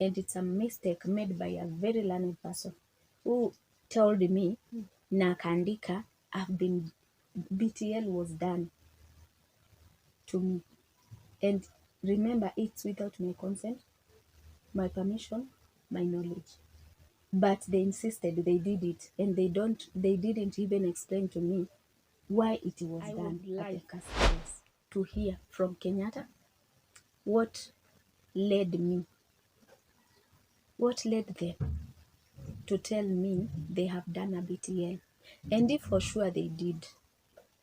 And it's a mistake made by a very learned person who told me na akaandika I've been BTL was done to me. And remember, it's without my consent, my permission, my knowledge. But they insisted they did it, and they didn't even explain to me why it was I done would at the like first place. To hear from Kenyatta what led me, what led them to tell me they have done a BTL. And if for sure they did,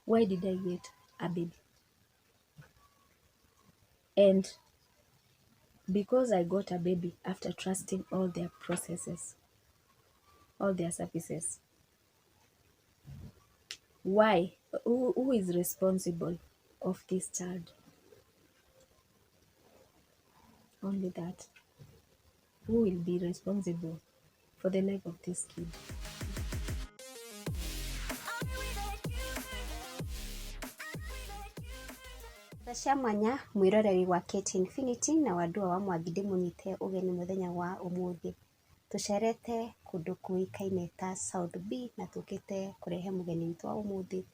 why did I get a baby? And because I got a baby after trusting all their processes, all their services, why? Who is responsible of this child? Only that. Who will be responsible for the life of this kid? Tha cia mwanya mwiroreri wa Kate Infinity na Wandua wa Mwangi ndimunyite ugeni muthenya wa umuthi. Tucerete kundu kuikaine ta South B na tukite kurehe mugeni witu wa umuthi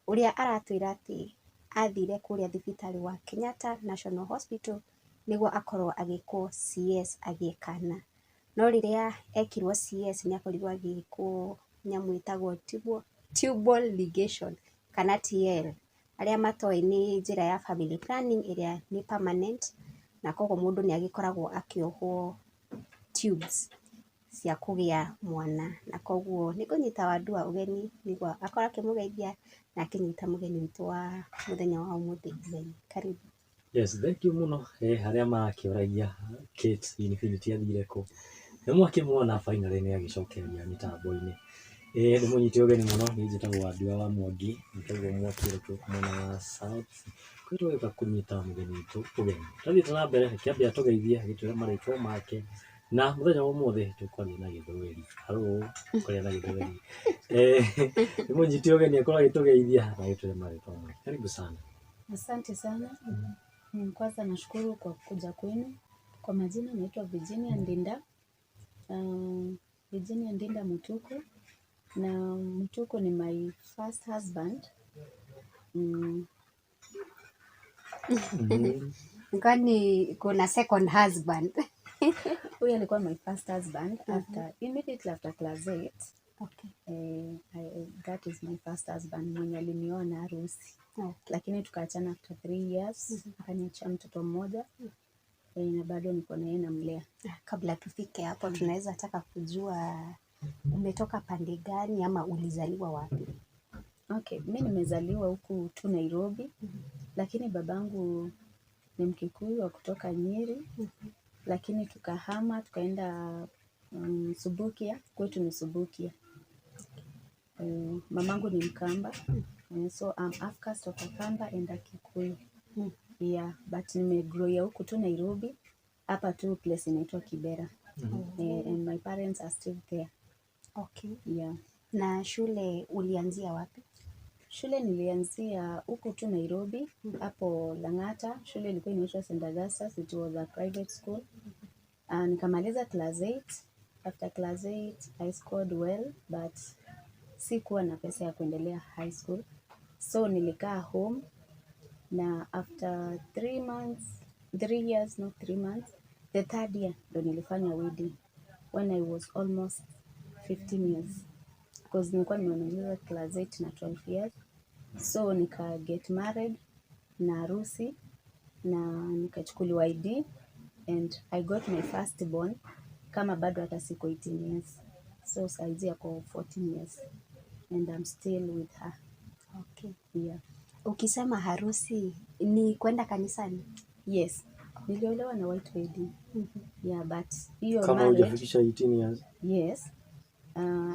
uria aratwira ati athire kuria thibitari wa Kenyatta National Hospital niguo akorwo agikwo CS agie kana. No riria ekirwo CS ni akorirwo agikwo nyamu itagwo tubal ligation kana TL. Arĩa matoĩ nĩ njĩra ya family planning ĩrĩa nĩ permanent na koguo mũndũ nĩ agĩkoragwo akĩohwo tubes cia kũgĩa mwana, na koguo nĩ ngũnyita Wandua ũgeni nĩguo akorwo akĩmũgeithia na akĩnyita mũgeni witũ wa mũthenya wa ũmũthĩ ũgeni. Karibu. Yes, thank you muno. Arĩa marakĩũragia Kate Infinity athire kũ, nĩ mwakĩmuona finally nĩ agĩcokeria mĩtambo-inĩ. Nĩ mũnyite ũgeni mũno. Niĩ njĩtagwo Wandua wa Mwangi, njĩtagwo Mwaki ũrĩa mwena wa South. Kwĩ tũgĩũka kũnyita mũgeni witũ ũgeni. Tũthiĩte na mbere, kĩambia tũgeithie, agĩtwĩra marĩtwa make, na mũthenya wa ũmũthĩ tũkwaria na Gĩthweri. Hello, kwaria na Gĩthweri. Nĩ mũnyite ũgeni akorwo agĩtũgeithia na agĩtwĩra marĩtwa make. Karibu sana. Asante sana. Kwanza nashukuru kwa kuja kwenu. Kwa majina naitwa Virginia Ndinda. Virginia Ndinda Mutuku. Na Mutuku ni my first husband. Kwani kuna second husband? Huyu alikuwa my first husband after immediately after class 8. That is my first husband mwenye alinioa na harusi. Lakini tukaachana after 3 years. Akaniachia mtoto mmoja. Na bado niko na yeye namlea. Kabla tufike hapo, tunaweza taka kujua umetoka pande gani ama ulizaliwa wapi? Okay, mi nimezaliwa huku tu Nairobi, lakini babangu ni Mkikuyu wa kutoka Nyeri, lakini tukahama tukaenda Subukia, kwetu ni Subukia. Mamangu ni Mkamba, so I'm half caste of Akamba and a Kikuyu. Yeah, but nimegrowia huku tu Nairobi, hapa tu place inaitwa Kibera. And my parents are still there. Yeah. Na shule ulianzia wapi? Shule nilianzia huku tu Nairobi, hapo Lang'ata. Shule ilikuwa inaitwa St. Augustus, it was a private school. Nikamaliza class 8. After class 8 I scored well, but sikuwa na pesa ya kuendelea high school. So nilikaa home na after 3 months, 3 years, not 3 months, the third year ndo nilifanya wedding when I was almost 15 years. Because nilikuwa nimemaliza class 8 na 12 years. So nika get married na harusi na nikachukuliwa ID and I got my first born kama bado hata siko 18 years. So saizi ako 14 years and I'm still with her. Yeah. Ukisema harusi ni kwenda kanisani? Yes. Niliolewa na white wedding. Yeah, but hiyo Kama marriage hujafikisha 18 years. Yes.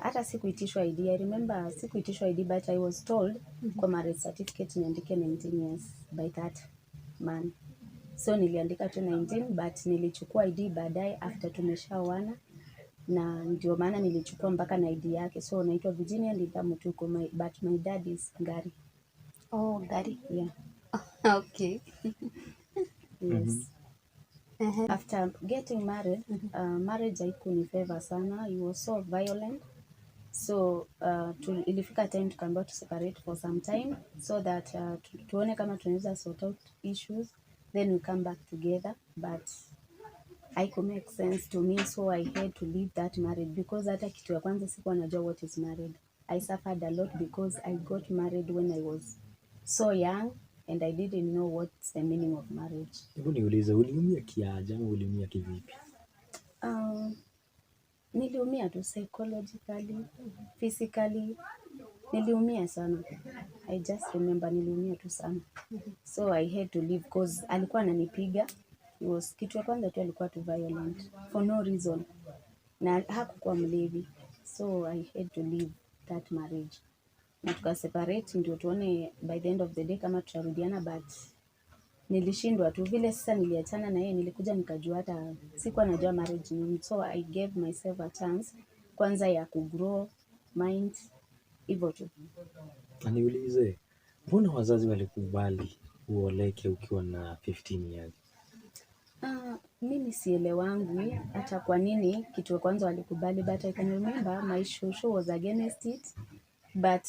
Hata sikuitishwa ID. I remember sikuitishwa ID, but I was told kwa marriage certificate niandike 19 years by that man. So niliandika tu 19, but nilichukua ID baadaye after tumeshaoana, na ndio maana nilichukua mpaka na ID yake. So naitwa Virginia Ndinda Mutuku, but my dad is Ngari. Oh, Ngari. Yeah. Yes. After getting married, marriage haikuni favor sana. He was so violent. So ilifika time tukaambiwa to separate for some time so that tuone kama tunaweza sort out issues, then we come back together, but haiku make sense to me, so I had to leave that marriage because hata kitu ya kwanza sikuwa najua what is married. I suffered a lot because I got married when I was so young and I didn't know what's the meaning of marriage. Hebu niulize, uliumia kiaje ama uliumia kivipi? Niliumia tu psychologically, physically, niliumia sana. I just remember niliumia tu sana. So I had to leave cause alikuwa ananipiga. He was, kitu ya kwanza tu alikuwa tu violent for no reason. Na hakukuwa mlevi. So I had to leave that marriage. Na tukaseparate ndio tuone by the end of the day kama tutarudiana, but nilishindwa tu vile. Sasa niliachana na yeye, nilikuja nikajua hata sikuwa najua marriage ni, so I gave myself a chance kwanza ya kugrow mind, hivyo tu. Na niulize, mbona wazazi walikubali uoleke ukiwa na 15 years? Mimi sielewangwi hata kwa nini kitu ya kwanza walikubali, but I can remember my shosho was against it, but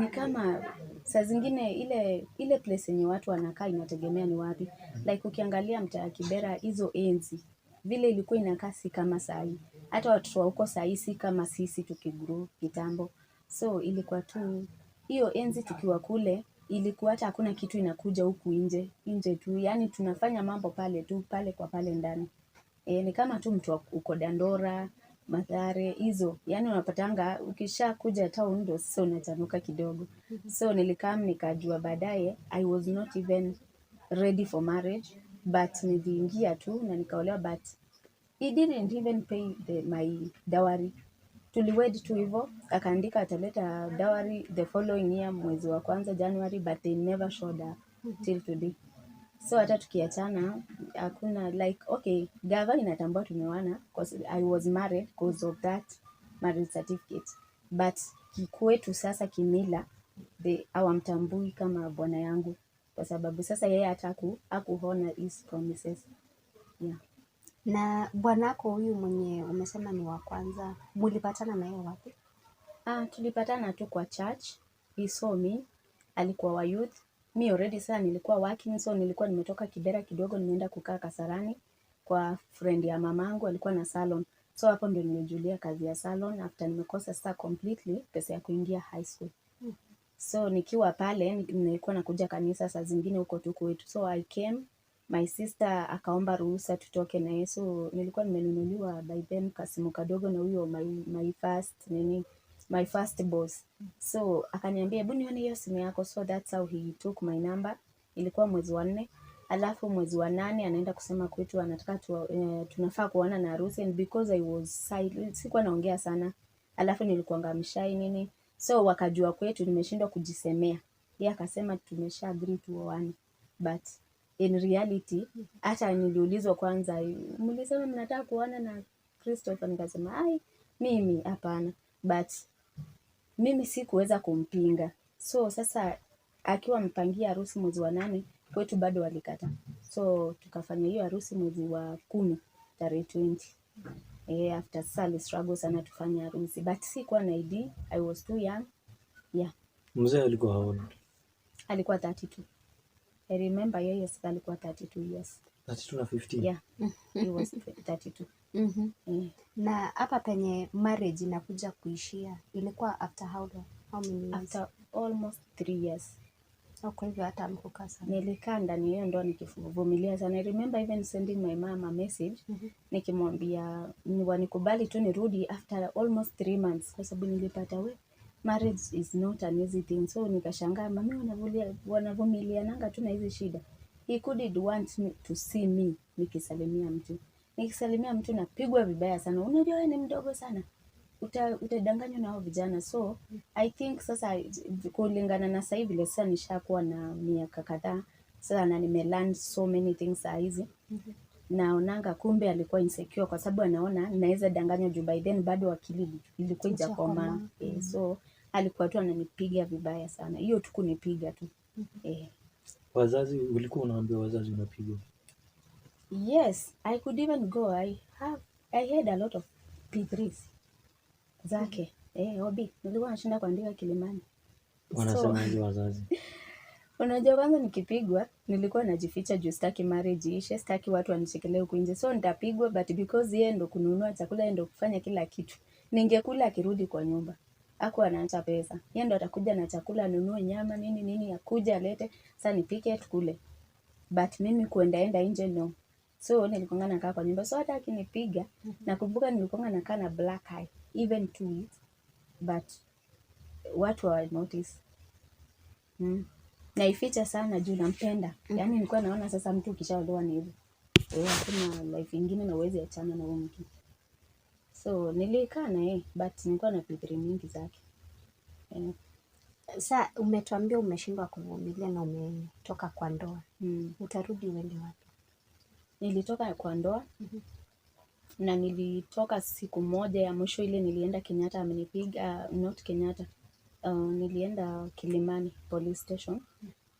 ni kama saa zingine ile ile place yenye watu wanakaa inategemea ni wapi. Like ukiangalia mtaa Kibera hizo enzi vile ilikuwa inakaa si kama sahii, hata watoto wa huko sahii si kama sisi tukigrow kitambo. So ilikuwa tu hiyo enzi tukiwa kule, ilikuwa hata hakuna kitu inakuja huku nje nje tu, yani tunafanya mambo pale tu pale kwa pale ndani. Ni kama tu mtu uko Dandora, Mathare hizo, yani unapatanga ukisha kuja town ndo sasa unachanuka kidogo. So nilikam nikajua baadaye I was not even ready for marriage, but niliingia tu na nikaolewa, but he didn't even pay my dowry. Tuliwed tu hivyo, akaandika ataleta dowry the following year mwezi wa kwanza January, but they never showed up till today. So hata tukiachana hakuna like, okay, gava inatambua tumeoana cause I was married cause of that marriage certificate, but kikwetu sasa kimila they hawamtambui kama bwana yangu kwa sababu sasa yeye hata hakuhonor his promises, yeah. Na bwanako huyu mwenye umesema ni wa kwanza, mulipatana na yeye wapi? Tulipatana tu kwa church. He saw me. Alikuwa wa youth. Mi already sasa nilikuwa working, so nilikuwa nimetoka Kibera kidogo, nimeenda kukaa Kasarani kwa friend ya mamangu, alikuwa na salon. So hapo ndio nilijulia kazi ya salon after nimekosa sasa completely pesa ya kuingia high school. So nikiwa pale nilikuwa nakuja kanisa saa zingine huko tu kwetu. So I came, my sister akaomba ruhusa tutoke na yeye. So nilikuwa nimenunuliwa by then kasimu kadogo na huyo my first nini, my first boss. So akaniambia, hebu nione hiyo simu yako. So that's how he took my number. Ilikuwa mwezi wa 4. Alafu mwezi wa 8 anaenda kusema kwetu anataka tunafaa kuona na harusi, and because I was silent, sikuwa naongea sana. Alafu nilikuanga mshy nini. So wakajua kwetu nimeshindwa kujisemea. Yeye akasema tumesha agree tuoane. But in reality hata niliulizwa kwanza, mlisema mnataka kuoana na Christopher? Nikasema ai, mimi hapana. But mimi sikuweza kumpinga. So sasa akiwa mpangia harusi mwezi wa 8, kwetu bado walikata. So tukafanya hiyo harusi mwezi wa 10 tarehe 20. After sasa alistruggle sana tufanye harusi, but sikuwa na ID, I was too young. Yeah. Mzee alikuwa how old? Alikuwa 32. I remember yeye sasa alikuwa 32 years. 32 na 15? Yeah. He was 32. Na hapa penye marriage inakuja kuishia ilikuwa after how long? How many years? After almost 3 years. Oh, kwa hivyo hata hamkukaa sana. Nilikaa ndani hiyo ndoa nikivumilia sana. I remember even sending my mom a message nikimwambia wanikubali tu nirudi after almost 3 months, kwa sababu nilipata we marriage is not an easy thing. So nikashangaa mami wanavumiliananga tu na hizi shida. He couldn't want me to see me nikisalimia mtu. Nikisalimia mtu napigwa vibaya sana. Unajua wewe ni mdogo sana. Utadanganywa na hao vijana. So I think sasa kulingana na sasa hivi vile sasa nishakuwa na miaka kadhaa sasa na nimelearn so many things saa hizi. Naonanga kumbe alikuwa insecure kwa sababu anaona naweza danganywa juu by then bado akili ilikuwa haijakomaa. Haijakomaa. So alikuwa tu ananipiga vibaya sana. Hiyo tu kunipiga tu. Wazazi, ulikuwa unaambia wazazi unapigwa? Yes, I could even go. I had a lot of P3s zake. Eh, OB, nilikuwa nashinda kuandika Kilimani. So, Wanasemaje wazazi? unajua kwanza nikipigwa nilikuwa najificha juu sitaki marriage iishe, sitaki watu wanichekelee huku nje. So nitapigwa, but because yeye ndo kununua chakula, yeye ndo kufanya kila kitu. Ningekula akirudi kwa nyumba. Hakuwa anaacha pesa. Yeye ndo atakuja na chakula, anunue nyama nini nini, akuja alete, sasa nipike tukule. But mimi kuendaenda nje, no. So nilikuwa nakaa kwa nyumba. So hata akinipiga, nakumbuka nilikuwa nakaa na black eye even 2 weeks, but watu hawa notice. Naificha sana juu nampenda. Yaani nilikuwa naona sasa mtu ukishaolewa ni hivyo. Eh, hakuna life ingine na uwezi achana na huyo mtu. So nilikaa na yeye, but nilikuwa na P3 mingi zake. Eh. Sa umetuambia umeshindwa kuvumilia na umetoka kwa ndoa. Utarudi uende wapi? Nilitoka kwa ndoa na nilitoka siku moja ya mwisho ile nilienda Kenyatta amenipiga, not Kenyatta. Nilienda Kilimani police station,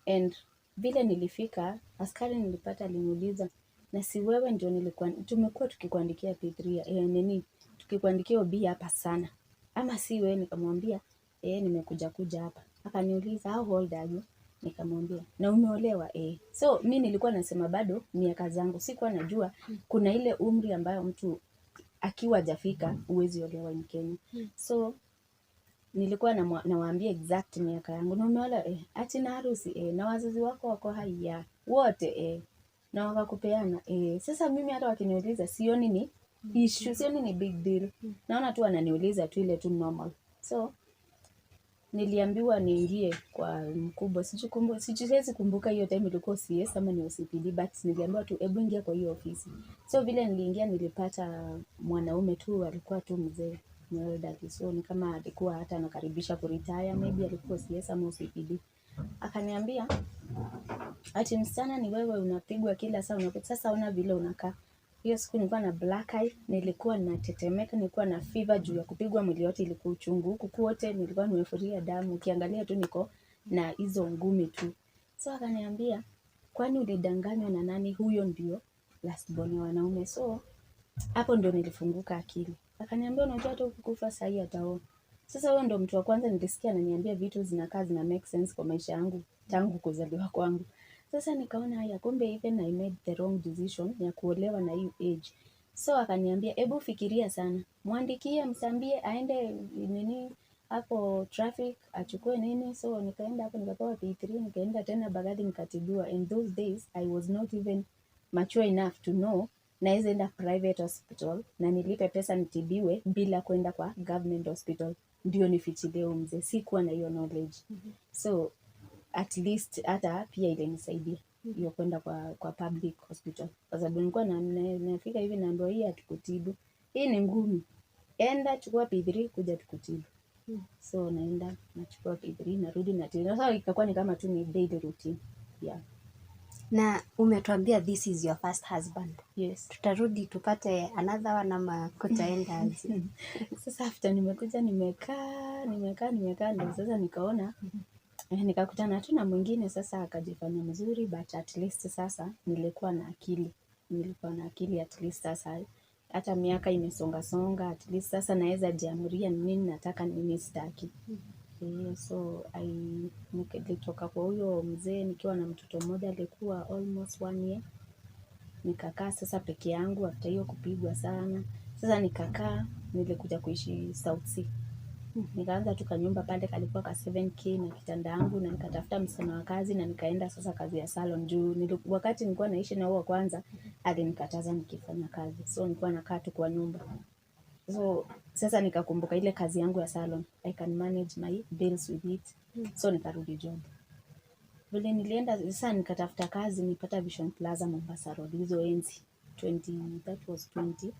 and vile nilifika, askari nilipata aliniuliza, "Na si wewe ndio nilikuwa tumekuwa tukikuandikia P3, nini, tukikuandikia OB hapa sana, ama si wewe?" Nikamwambia, "Eh, nimekuja kuja hapa." Akaniuliza, "How old are you?" Nikamwambia, "Na umeolewa?" "Eh." So mi nilikuwa nasema bado miaka zangu, sikuwa najua kuna ile umri ambayo mtu akiwa hajafika huwezi olewa in Kenya. So nilikuwa nawaambia exact miaka yangu. "Na umeolewa?" "Eh." "Ati na harusi?" "Eh." "Na wazazi wako wako hai?" "Ya wote." "Eh." "Na wakakupeana?" "Eh." Sasa mimi hata wakiniuliza sioni ni issue, sioni ni big deal. Naona tu wananiuliza tu ile tu normal. So niliambiwa niingie kwa mkubwa, siwezi kumbuka hiyo time ilikuwa CS ama ni OCPD, but niliambiwa tu, "Hebu ingia kwa hiyo ofisi." So vile niliingia, nilipata mwanaume tu, alikuwa tu mzee, elderly, so ni kama alikuwa hata anakaribisha kuretire, maybe alikuwa CS ama OCPD. Akaniambia, "Ati msichana, ni wewe unapigwa kila saa, unapigwa. Sasa ona vile unakaa." Hiyo siku nilikuwa na black eye, nilikuwa natetemeka, nilikuwa na fever juu ya kupigwa, mwili yote ilikuwa uchungu. Huku kwote nilikuwa nimefuria damu, ukiangalia tu niko na hizo ngumi tu. So akaniambia, "Kwani ulidanganywa na nani? Huyo ndio last born ya wanaume." So hapo ndio nilifunguka akili. Akaniambia, "Unajua hata ukikufa sahii ataoa." Sasa huyo ndo mtu wa kwanza nilisikia ananiambia vitu zinakaa zina make sense kwa maisha yangu tangu kuzaliwa kwangu. Sasa nikaona haya, kumbe even I made the wrong decision ya kuolewa na hii age. So akaniambia, "Hebu fikiria sana, mwandikie, msambie aende nini hapo traffic achukue nini." So nikaenda hapo nikapewa P3, nikaenda tena Mbagathi nikatibiwa. In those days I was not even mature enough to know naweza enda private hospital na nilipe pesa nitibiwe bila kwenda kwa government hospital ndio nifichilie huyu mzee. Sikuwa na hiyo knowledge. So at least hata pia ilinisaidia hiyo kwenda kwa public hospital, kwa sababu nilikuwa nafika hivi naambiwa, "Hii hatukutibu, hii ni ngumu, enda chukua P3 kuja tukutibu." So naenda nachukua P3, narudi na tena. Sasa ikakuwa ni kama tu ni daily routine, yeah. Na umetuambia this is your first husband. Yes. Tutarudi tupate another one ama kutaenda aje? Sasa after nimekuja, nimekaa, nimekaa, nimekaa, ndio sasa nikaona, nikakutana tu na mwingine, sasa akajifanya mzuri, but at least sasa nilikuwa na akili, nilikuwa na akili at least. Sasa hata miaka imesonga songa, at least sasa naweza jiamuria ni nini nataka, nini sitaki. So nilitoka kwa huyo mzee nikiwa na mtoto mmoja alikuwa almost one year. Nikakaa sasa peke yangu after hiyo kupigwa sana. Sasa nikakaa, nilikuja kuishi South C. Nikaanza tu kanyumba pale kalikuwa ka 7K na kitanda yangu, na nikatafuta msichana wa kazi na nikaenda sasa kazi ya salon juu wakati nilikuwa naishi na huo wa kwanza alinikataza nikifanya kazi. So nilikuwa nakaa tu kwa nyumba. So sasa nikakumbuka ile kazi yangu ya salon, I can manage my bills with it. So nikarudi job. Vile nilienda sasa nikatafuta kazi, nipata Vision Plaza Mombasa Road hizo enzi 20, that was 20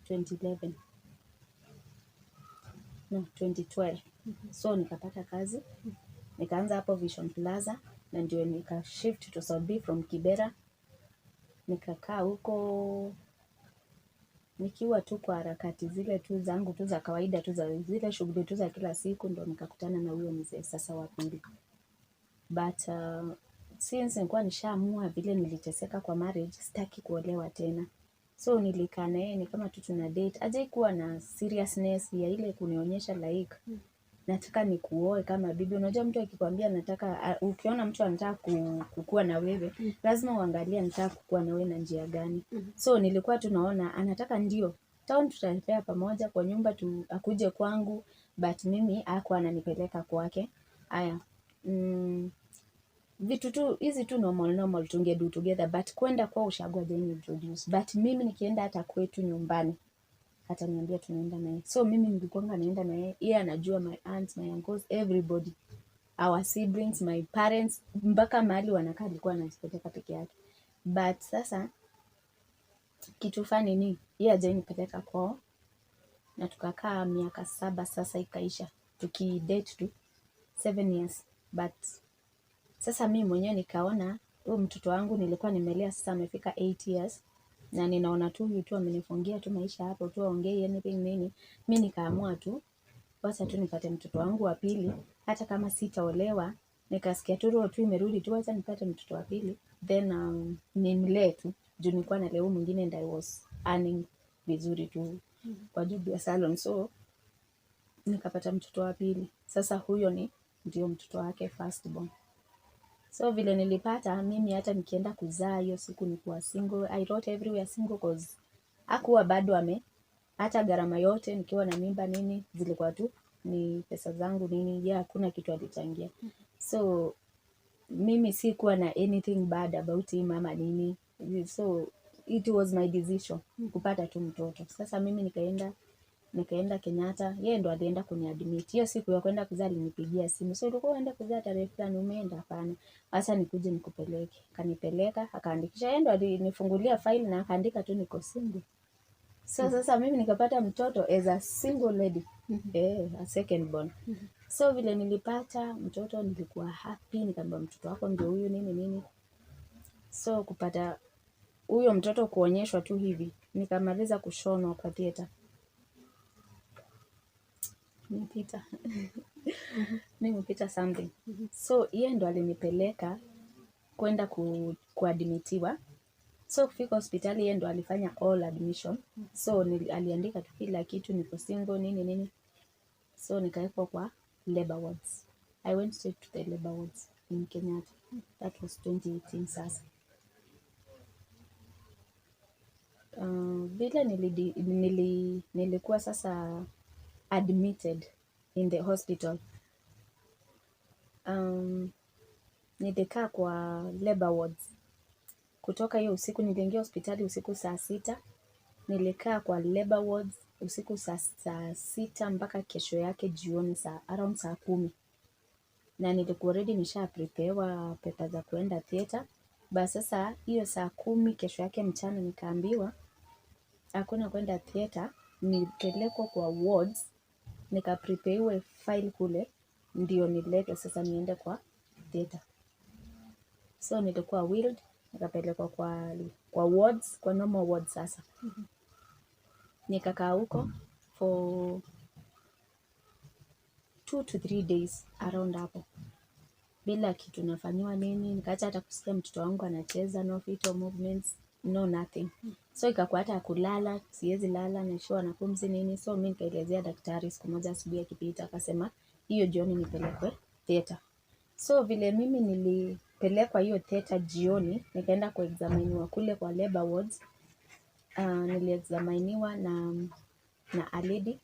2011, no, 2012. So nikapata kazi, nikaanza hapo Vision Plaza na ndio nika shift to South B from Kibera. Nikakaa huko nikiwa tu kwa harakati zile tu zangu tu za kawaida tu za zile shughuli tu za kila siku, ndo nikakutana na huyo mzee sasa wa pili. But Since nilikuwa nishaamua vile niliteseka kwa marriage, sitaki kuolewa tena. So nilikaa na yeye ni kama tu tuna date. Hajai kuwa na seriousness ya ile kunionyesha like nataka nikuoe kama bibi. Unajua mtu akikwambia nataka, ukiona mtu anataka kukua na wewe, lazima uangalie anataka kukua na wewe na njia gani. So nilikuwa tunaona anataka ndio town tutatembea pamoja kwa nyumba tu, akuje kwangu, but mimi hakuwa ananipeleka kwake. Aya, vitu tu hizi tu normal normal tunge do together, but kwenda kwa ushago hajai introduce. But mimi nikienda hata kwetu nyumbani ataniambia tunaenda naye. So mimi nilikuwanga naenda naye, yeye anajua my aunts, my uncles, everybody, our siblings, my parents, mpaka mahali wanakaa alikuwa anajipeleka peke yake. But sasa kitu funny ni yeye hajai nipeleka kwao, na tukakaa miaka 7 sasa ikaisha tukidate tu 7 years. But sasa mi mwenyewe nikaona huyu mtoto wangu nilikuwa nimelea sasa amefika 8 years na ninaona tu huyu tu amenifungia tu maisha hapo tu aongei anything nini. Mi nikaamua tu wacha tu nipate mtoto wangu wa pili, hata kama sitaolewa. Nikasikia tu roho tu imerudi tu, wacha nipate mtoto wa pili then nimlee tu juu nilikuwa na leo mwingine and I was earning vizuri tu kwa job ya salon, so nikapata mtoto wa pili. Sasa huyo ni ndio mtoto wake first born. So vile nilipata mimi, hata nikienda kuzaa hiyo siku nikuwa single. I wrote everywhere single cause hakuwa bado ame hata gharama yote nikiwa na mimba nini zilikuwa tu ni pesa zangu nini, yeah, hakuna kitu alichangia. So mimi sikuwa na anything bad about him ama nini, so it was my decision kupata tu mtoto. Sasa mimi nikaenda Kenyatta, yeye ndo alienda kuniadmit. Hiyo siku ya kwenda kuzaa alinipigia simu. So ulikuwa uende kuzaa tarehe fulani, umeenda? Hapana. Sasa nikuje nikupeleke. Kanipeleka, akaandikisha. Yeye ndo alinifungulia file na akaandika tu niko single. So sasa mimi nikapata mtoto as a single lady. Eh, a second born. So vile nilipata mtoto nilikuwa happy, nikaambia mtoto wako ndio huyu nini nini. So kupata huyo mtoto kuonyeshwa tu hivi, nikamaliza kushonwa kwa theater. Nimepita something. So yeye ndo alinipeleka kwenda kuadmitiwa. So kufika hospitali yeye ndo alifanya all admission. So aliandika tu kila kitu, niko single nini nini. So nikawekwa kwa labor wards. I went straight to the labor wards in Kenyatta. That was 2018 sasa. Vile nilikuwa sasa admitted in the hospital. Nilikaa kwa labor wards. Kutoka hiyo usiku niliingia hospitali usiku saa 6. Nilikaa kwa labor wards usiku saa 6 mpaka kesho yake jioni saa around saa 10. Na nilikuwa already nisha preparewa paper za kuenda theater. But sasa hiyo saa 10 kesho yake mchana nikaambiwa hakuna kwenda theater, nipelekwa kwa wards nikapreparewe file kule ndio niletwe sasa niende kwa theater. So nilikuwa wheeled nikapelekwa kwa wards, kwa normal wards sasa. Nikakaa huko for 2 to 3 days around hapo bila kitu nafanyiwa nini, nikaacha hata kusikia mtoto wangu anacheza, no fetal movements, no nothing. So ikakuwa hata kulala siwezi lala, naishiwa na pumzi nini. So mi nikaelezea daktari siku moja asubuhi akipita, akasema hiyo jioni nipelekwe theater. So vile mimi nilipelekwa hiyo theater jioni, nikaenda kuexaminiwa kule kwa labor wards. Niliexaminiwa na a lady,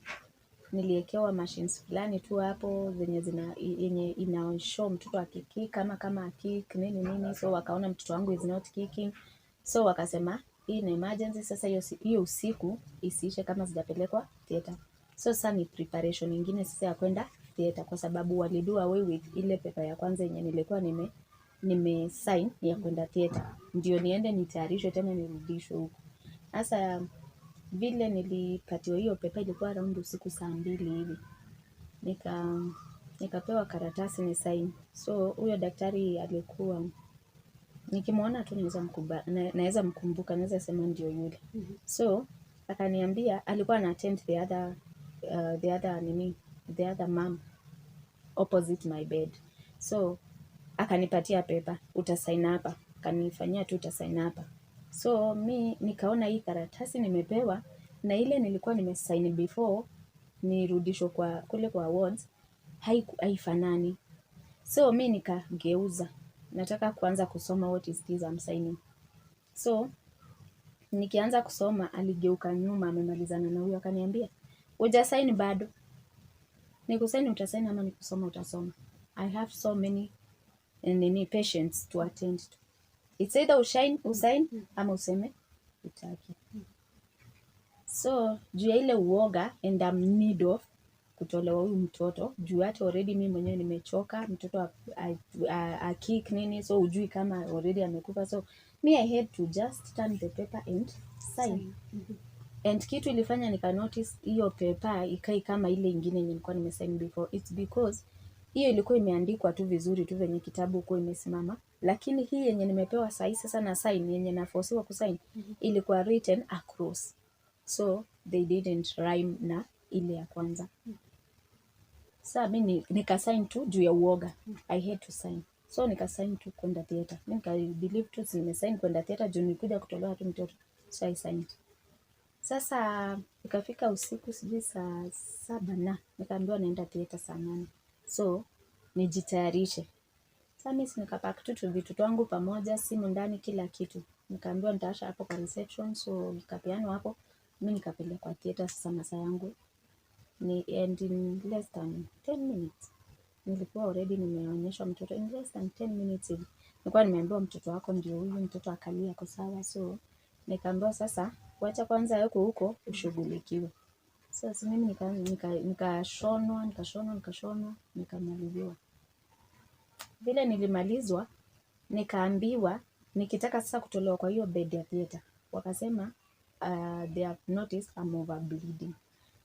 niliekewa machines fulani tu hapo zenye zina yenye ina show mtoto akikick kama hakick nini nini, so wakaona mtoto wangu is not kicking, so wakasema hii ni emergency. Sasa hiyo usiku isiishe kama sijapelekwa theater. So sasa ni preparation nyingine sasa ya kwenda theater, kwa sababu walido away with ile paper ya kwanza yenye nilikuwa nime sign ya kwenda theater, ndio niende nitayarishwe tena nirudishwe huko. Sasa vile nilipatiwa hiyo paper ilikuwa around usiku saa 2 hivi, nikapewa karatasi ni sign. So huyo daktari alikuwa nikimwona tu naweza mkumbuka, naweza sema ndio yule. So akaniambia alikuwa ana attend the other nini, the other mom opposite my bed. So Akanipatia paper, utasign hapa. Akanifanyia tu utasign hapa. So mi nikaona hii karatasi nimepewa na ile nilikuwa nimesign before nirudishwe kwa kule kwa wards haifanani. So mi nikageuza, nataka kuanza kusoma what is this I'm signing. So nikianza kusoma aligeuka nyuma, amemalizana na huyo, akaniambia hujasign bado. Nikusign utasign ama nikusoma utasoma. I have so many nini patients to attend to. It's either ushine, usign ama useme utaki. So juu ya ile uoga and I'm need of kutolewa huyu mtoto juu hata already mi mwenyewe nimechoka, mtoto a kick nini, so ujui kama already amekufa. So me I had to just turn the paper and sign. And kitu ilifanya nika notice hiyo paper ikai kama ile ingine yenye nilikuwa nimesign before, it's because hiyo ilikuwa imeandikwa tu vizuri tu venye kitabu huko imesimama, lakini hii yenye nimepewa sahi sasa na sign yenye nafosiwa kusign ilikuwa written across, so they didn't rhyme na ile ya kwanza. Sa mi nikasign tu juu ya uoga. I had to sign, so nikasign tu kwenda theater. Mi nika believe tu si nimesign kwenda theater juu nilikuja kutolewa tu mtoto, so I signed. Sasa ikafika usiku, sijui saa 7, na nikaambiwa naenda theater saa 8, so nijitayarishe. Sasa mi si nikapack tu vitu twangu pamoja, simu ndani, kila kitu. Nikaambiwa nitaasha hapo kwa reception, so nikapeanwa hapo, mi nikapelekwa theater. Sasa masaa yangu ni, and in less than 10 minutes nilikuwa already nimeonyeshwa mtoto. In less than 10 minutes hivi nilikuwa nimeambiwa mtoto wako ndio huyu, mtoto akalia ako sawa. So nikaambiwa sasa wacha kwanza huko huko ushughulikiwe. Sasa mimi nikashonwa, nikashonwa, nikashonwa, nikamaliziwa. Vile nilimalizwa, nikaambiwa nikitaka sasa kutolewa kwa hiyo bed ya theater, wakasema they have noticed I'm over bleeding,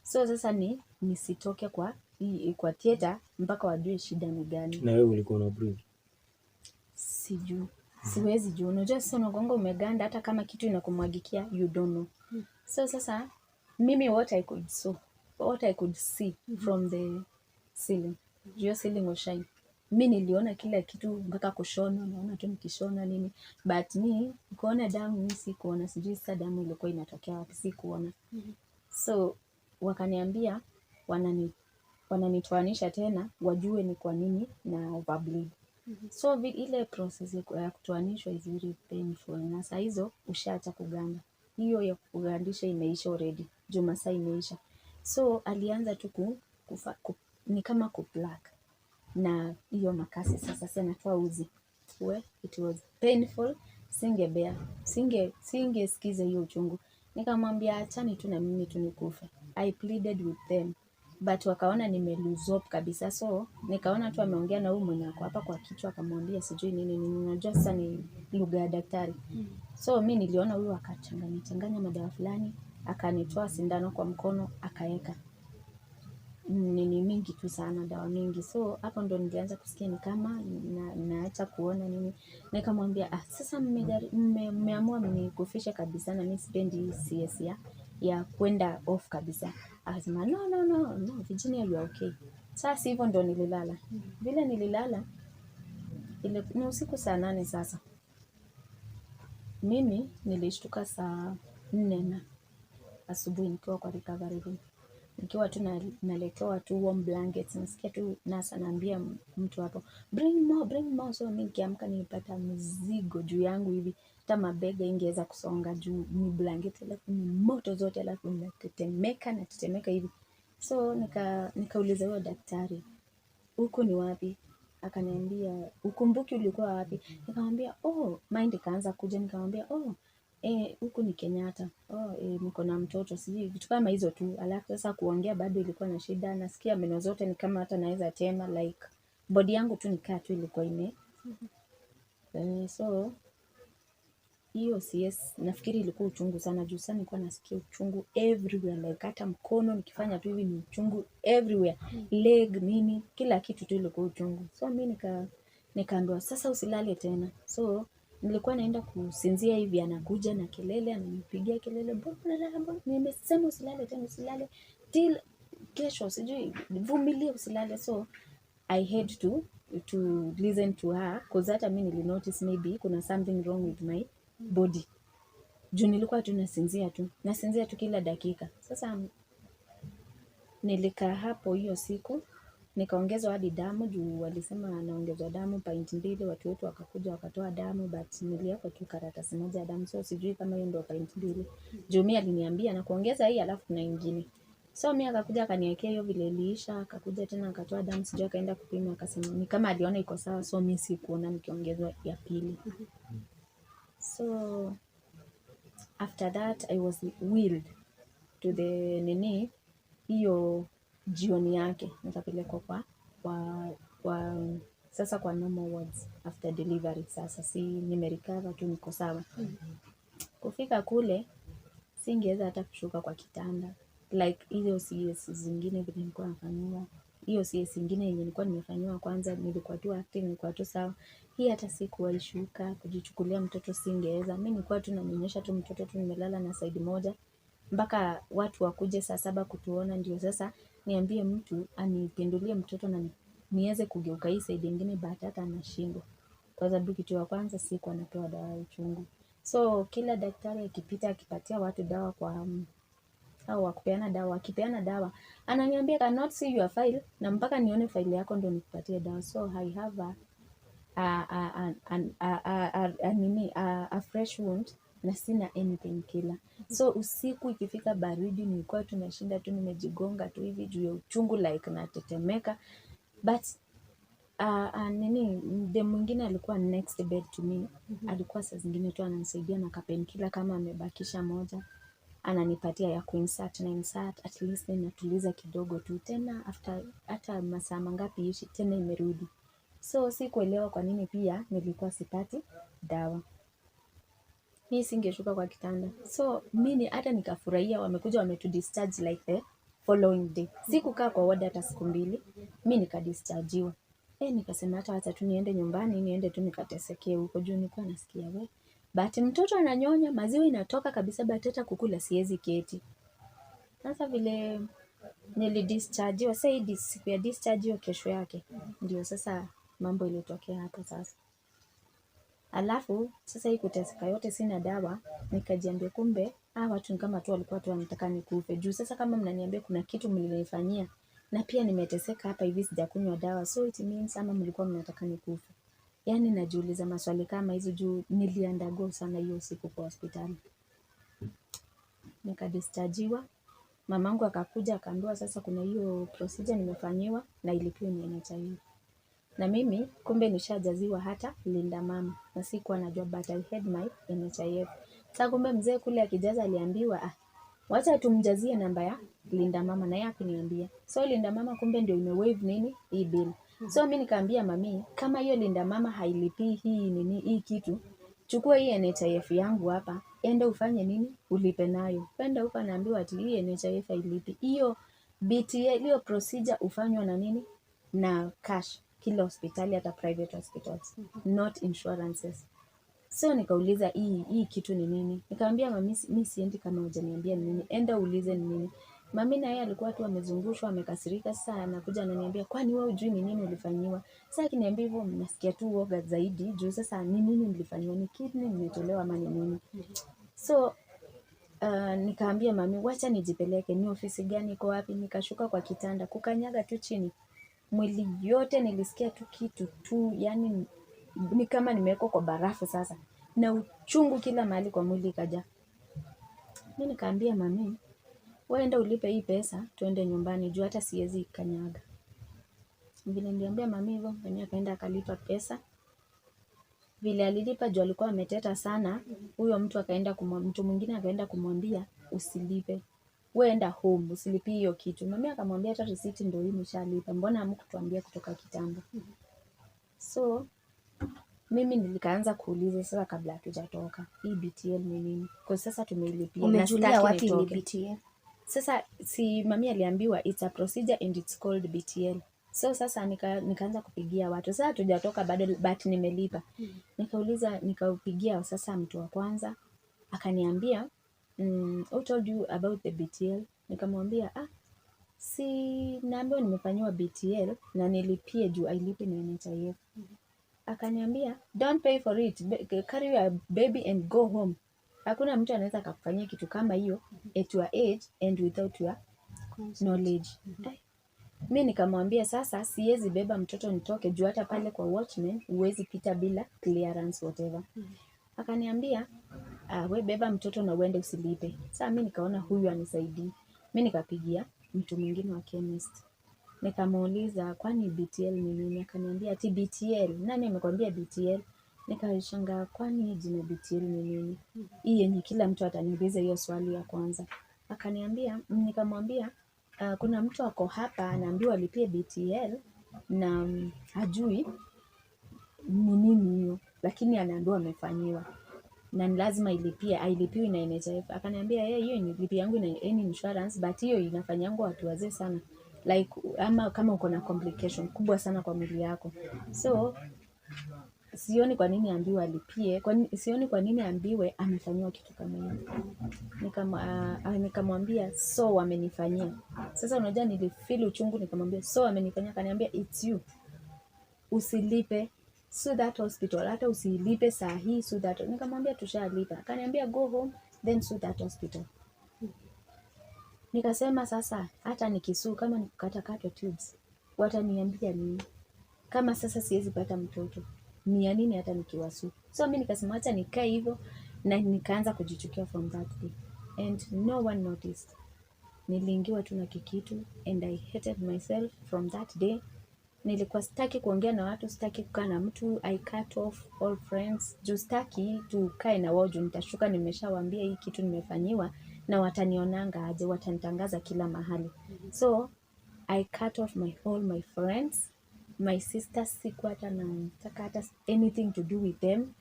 so sasa ni nisitoke kwa theater mpaka wajue shida ni gani. Na wewe ulikuwa una breathe? Sijui, siwezi juu. Unajua sasa unagonga umeganda, hata kama kitu inakumwagikia you don't know. So sasa mimi what I could see from the ceiling, juu ceiling was shine, mi niliona kila kitu mpaka kushona, naona tu nikishona nini, but mi kuona damu mi sikuona. Sijui sasa damu ilikuwa inatokea wapi, sikuona. So wakaniambia wananitoanisha tena wajue ni kwa nini na overbleed. So ile process ya kutoanishwa is very painful, na saa hizo ushaacha kuganda, hiyo ya kugandisha imeisha already juu masaa imeisha. So alianza tu ni kama kupluck na hiyo makasi. Sasa si anatoa uzi. We, it was painful, singebea, singesikiza hiyo uchungu. Nikamwambia achani tu na mimi tu nikufe. I pleaded with them, but wakaona nime lose hope kabisa. So nikaona tu ameongea na huyu mwenye ako hapa kwa kichwa, akamwambia sijui nini nini. Unajua sasa ni lugha ya daktari. So mi niliona huyu akachanganya changanya madawa fulani, akanitoa sindano kwa mkono, akaeka nini mingi tu sana, dawa mingi. So hapo ndo nilianza kusikia ni kama naacha kuona nini. Nikamwambia, ah, sasa mmeamua mnikufishe kabisa na mi sipendi hii CS ya kwenda off kabisa. Akasema no, no, no, no, Virginia, you are okay. Sasa hivyo ndo nililala. Vile nililala ile ni usiku saa 8. Sasa mimi nilishtuka saa 4 na asubuhi nikiwa kwa recovery room, nikiwa tu naletewa tu warm blankets. Nasikia tu nurse anaambia mtu hapo, "Bring more, bring more." So mi nikiamka nilipata mzigo juu yangu hivi, hata mabega ingeweza kusonga juu ni blanketi, alafu ni moto zote, alafu natetemeka, natetemeka hivi. So nikauliza huyo daktari, "Huku ni wapi?" Akaniambia, "Ukumbuki ulikuwa wapi?" Nikamwambia, oh, mind ikaanza kuja. Nikamwambia, "Oh, huku ni Kenyatta. Oh, niko na mtoto," sijui vitu kama hizo tu. Alafu sasa kuongea bado ilikuwa na shida, nasikia meno zote ni kama hata naweza tema, like body yangu tu nikaa tu ilikuwa ime so hiyo CS nafikiri ilikuwa uchungu sana juu sana nilikuwa nasikia uchungu everywhere, like hata mkono nikifanya tu hivi ni uchungu everywhere, leg, nini, kila kitu tu ilikuwa uchungu. So mi nikaambiwa sasa usilale tena. So nilikuwa naenda kusinzia hivi, anakuja na kelele, ananipigia kelele, "Mbona unalala? Mbona nimesema usilale tena, usilale till kesho, sijui, vumilia usilale." So I had to listen to her, cause hata mi nilinotice maybe kuna something wrong with my body. Juu nilikuwa tu nasinzia tu, nasinzia tu kila dakika. Sasa nilikaa hapo hiyo siku, nikaongezwa hadi damu juu walisema naongezwa damu pint 2, watu wetu wakakuja wakatoa damu, but niliweka tu karatasi moja ya damu, so sijui kama hiyo ndio pint 2. Juu mimi aliniambia na kuongeza hii alafu kuna ingine. So mimi akakuja akaniwekea hiyo, vile iliisha akakuja tena akatoa damu, sijui akaenda kupima akasema ni kama aliona iko sawa, so mimi sikuona nikiongezwa ya pili. So after that I was wheeled to the nini hiyo jioni yake, nikapelekwa kwa sasa kwa normal wards after delivery. Sasa si nimerecover tu, niko sawa. Kufika kule singeweza hata kushuka kwa kitanda, like hizo CS zingine vile nilikuwa nafanyiwa, hiyo CS ingine yenye nilikuwa nimefanyiwa kwanza, nilikuwa tu active, nilikuwa tu sawa. Hii hata sikuwahi shuka, kujichukulia mtoto singeweza. Mimi nilikuwa tu nanyonyesha tu mtoto tu, nimelala na side moja mpaka watu wakuje saa 7 kutuona, ndio sasa niambie mtu anipindulie mtoto na niweze kugeuka hii side nyingine, but hata anashindwa. Kwa sababu kitu ya kwanza sikuwa napewa dawa ya uchungu. So kila daktari akipita akipatia watu dawa kwa au wakupeana dawa, akipeana dawa ananiambia cannot see your file, na mpaka nione file yako ndio nikupatie dawa. So I have a fresh wound na sina anything killer. So usiku ikifika baridi nilikuwa tunashinda tu nimejigonga tu hivi juu ya uchungu, like natetemeka. But nini dem mwingine alikuwa next bed to me, alikuwa saa zingine tu ananisaidia na painkiller kama amebakisha moja, ananipatia ya kuinsert na insert, at least inatuliza kidogo tu. Tena after hata masaa mangapi ishi tena imerudi. So sikuelewa kwa nini pia nilikuwa sipati dawa. Mi singeshuka kwa kitanda. So mimi hata nikafurahia wamekuja wametu discharge like the following day. Sikukaa kwa ward hata siku 2, mi nikadischargiwa. Nikasema hata wacha tu niende nyumbani, niende tu nikatesekee huko juu nilikuwa nasikia we. But mtoto ananyonya, maziwa inatoka kabisa, but hata kukula siwezi keti. Sasa vile nilidischargiwa, sasa hii siku ya discharge hiyo kesho yake ndio sasa mambo ilitokea hapo sasa. Alafu sasa hii kuteseka yote sina dawa, nikajiambia kumbe watu ni kama tu walikuwa tu wanataka nikufe. Juu sasa kama mnaniambia kuna kitu mlinifanyia na pia nimeteseka hapa hivi sijakunywa dawa, so it means ama mlikuwa mnataka nikufe. Yaani najiuliza maswali kama hizo juu niliundergo sana hiyo siku kwa hospitali. Nikadischargiwa, mamangu akakuja akaambiwa sasa kuna hiyo procedure nimefanyiwa na ilipiwe ni NHIF. Na mimi kumbe nishajaziwa hata Linda Mama na sikuwa najua, but I had my NHIF. Sasa kumbe mzee kule akijaza aliambiwa wacha tumjazie namba ya Linda Mama, na yeye hakuniambia. So Linda Mama kumbe ndio imewaive nini hii bill. So mimi nikaambia mami kama hiyo Linda Mama hailipii hii nini hii kitu, chukua hii NHIF yangu hapa, enda ufanye nini ulipe nayo. Kwenda huko anaambiwa ati hii NHIF hailipi. Hiyo BTL, hiyo procedure ufanywa na nini? Na cash kila hospitali, hata private hospitals, not insurances. So nikauliza hii kitu ni nini? Nikamwambia mami mimi siendi kama hujaniambia ni nini. Enda uulize ni nini. Mami na yeye alikuwa tu amezungushwa, amekasirika. Sasa anakuja ananiambia kwani wewe hujui ni nini ulifanyiwa? Sasa akiniambia hivyo nasikia tu uoga zaidi juu sasa ni nini nilifanyiwa? Ni kidney nimetolewa ama ni nini? So nikaambia mami wacha nijipeleke, ni ofisi gani iko wapi? Nikashuka kwa kitanda, kukanyaga tu chini. Mwili yote nilisikia tu kitu tu, yani ni kama nimewekwa kwa barafu sasa. Na uchungu kila mahali kwa mwili ikaja. Mimi nikaambia mami, wewe enda ulipe hii pesa, tuende nyumbani juu hata siwezi kanyaga. Vile niliambia mami hivyo, mami akaenda akalipa pesa. Vile alilipa juu alikuwa ameteta sana, huyo mtu akaenda mtu mwingine akaenda kumwambia usilipe. Wewe enda home, usilipie hiyo kitu. Mami akamwambia hata receipt ndio hii nishalipa, mbona hamkutuambia kutoka kitambo? So mimi nilikaanza kuuliza sasa kabla hatujatoka, hii BTL ni nini? Kwa sasa tumeilipia na Umejulia sitaki wapi ni nitoke. BTL? Sasa si mami aliambiwa it's a procedure and it's called BTL. So sasa nikaanza kupigia watu. Sasa hatujatoka bado but nimelipa. Nikauliza, nikaupigia sasa mtu wa kwanza akaniambia, who told you about the BTL? Nikamwambia Si naambiwa nimefanyiwa BTL na nilipie juu ailipi na NHIF. Akaniambia, "Don't pay for it. Carry your baby and go home. Hakuna mtu anaweza akakufanyia kitu kama hiyo at your age and without your knowledge." Ai, mi nikamwambia sasa siwezi beba mtoto nitoke juu hata pale kwa watchman huwezi pita bila clearance, whatever. Akaniambia, "Ah, we beba mtoto na uende usilipe." Sasa mi nikaona huyu anisaidii. Mi nikapigia mtu mwingine wa chemist. Nikamuuliza, "Kwani BTL ni nini?" Akaniambia ati, "BTL, nani amekwambia BTL?" Nikashangaa, kwani jina BTL ni nini? Hii yenye kila mtu ataniuliza hiyo swali ya kwanza. Akaniambia, nikamwambia kuna mtu ako hapa anaambiwa alipie BTL na hajui ni nini hiyo, lakini anaambiwa amefanyiwa na ni lazima ilipie, ailipiwi na NHIF. Akaniambia yeye hiyo ni yangu na any insurance, but hiyo inafanyangwa watu wazee sana, like ama kama uko na complication kubwa sana kwa mwili yako. So sioni kwa nini ambiwe alipie, sioni kwa nini ambiwe amefanyiwa kitu kama hiyo. Nikamwambia so wamenifanyia. Sasa unajua nilifeel uchungu, nikamwambia so wamenifanyia. Akaniambia, "It's you, usilipe, sue that hospital, hata usilipe saa hii, sue that." Nikamwambia tushalipa. Akaniambia, "Go home, then sue that hospital." Nikasema sasa hata nikisue, kama nikukata katwa tubes, wataniambia nini? Kama sasa siwezi pata mtoto, ni ya nini hata nikiwasue? So mi nikasema acha nikae hivyo, na nikaanza kujichukia from that day and no one noticed. Niliingiwa tu na kikitu and I hated myself from that day. Nilikuwa sitaki kuongea na watu, sitaki kukaa na mtu. I cut off all friends juu sitaki tukae na wao, juu nitashuka nimeshawaambia hii kitu nimefanyiwa na watanionanga aje, watanitangaza kila mahali. So I cut off my all my friends, my sisters, sikuwa hata nataka hata anything to do with them.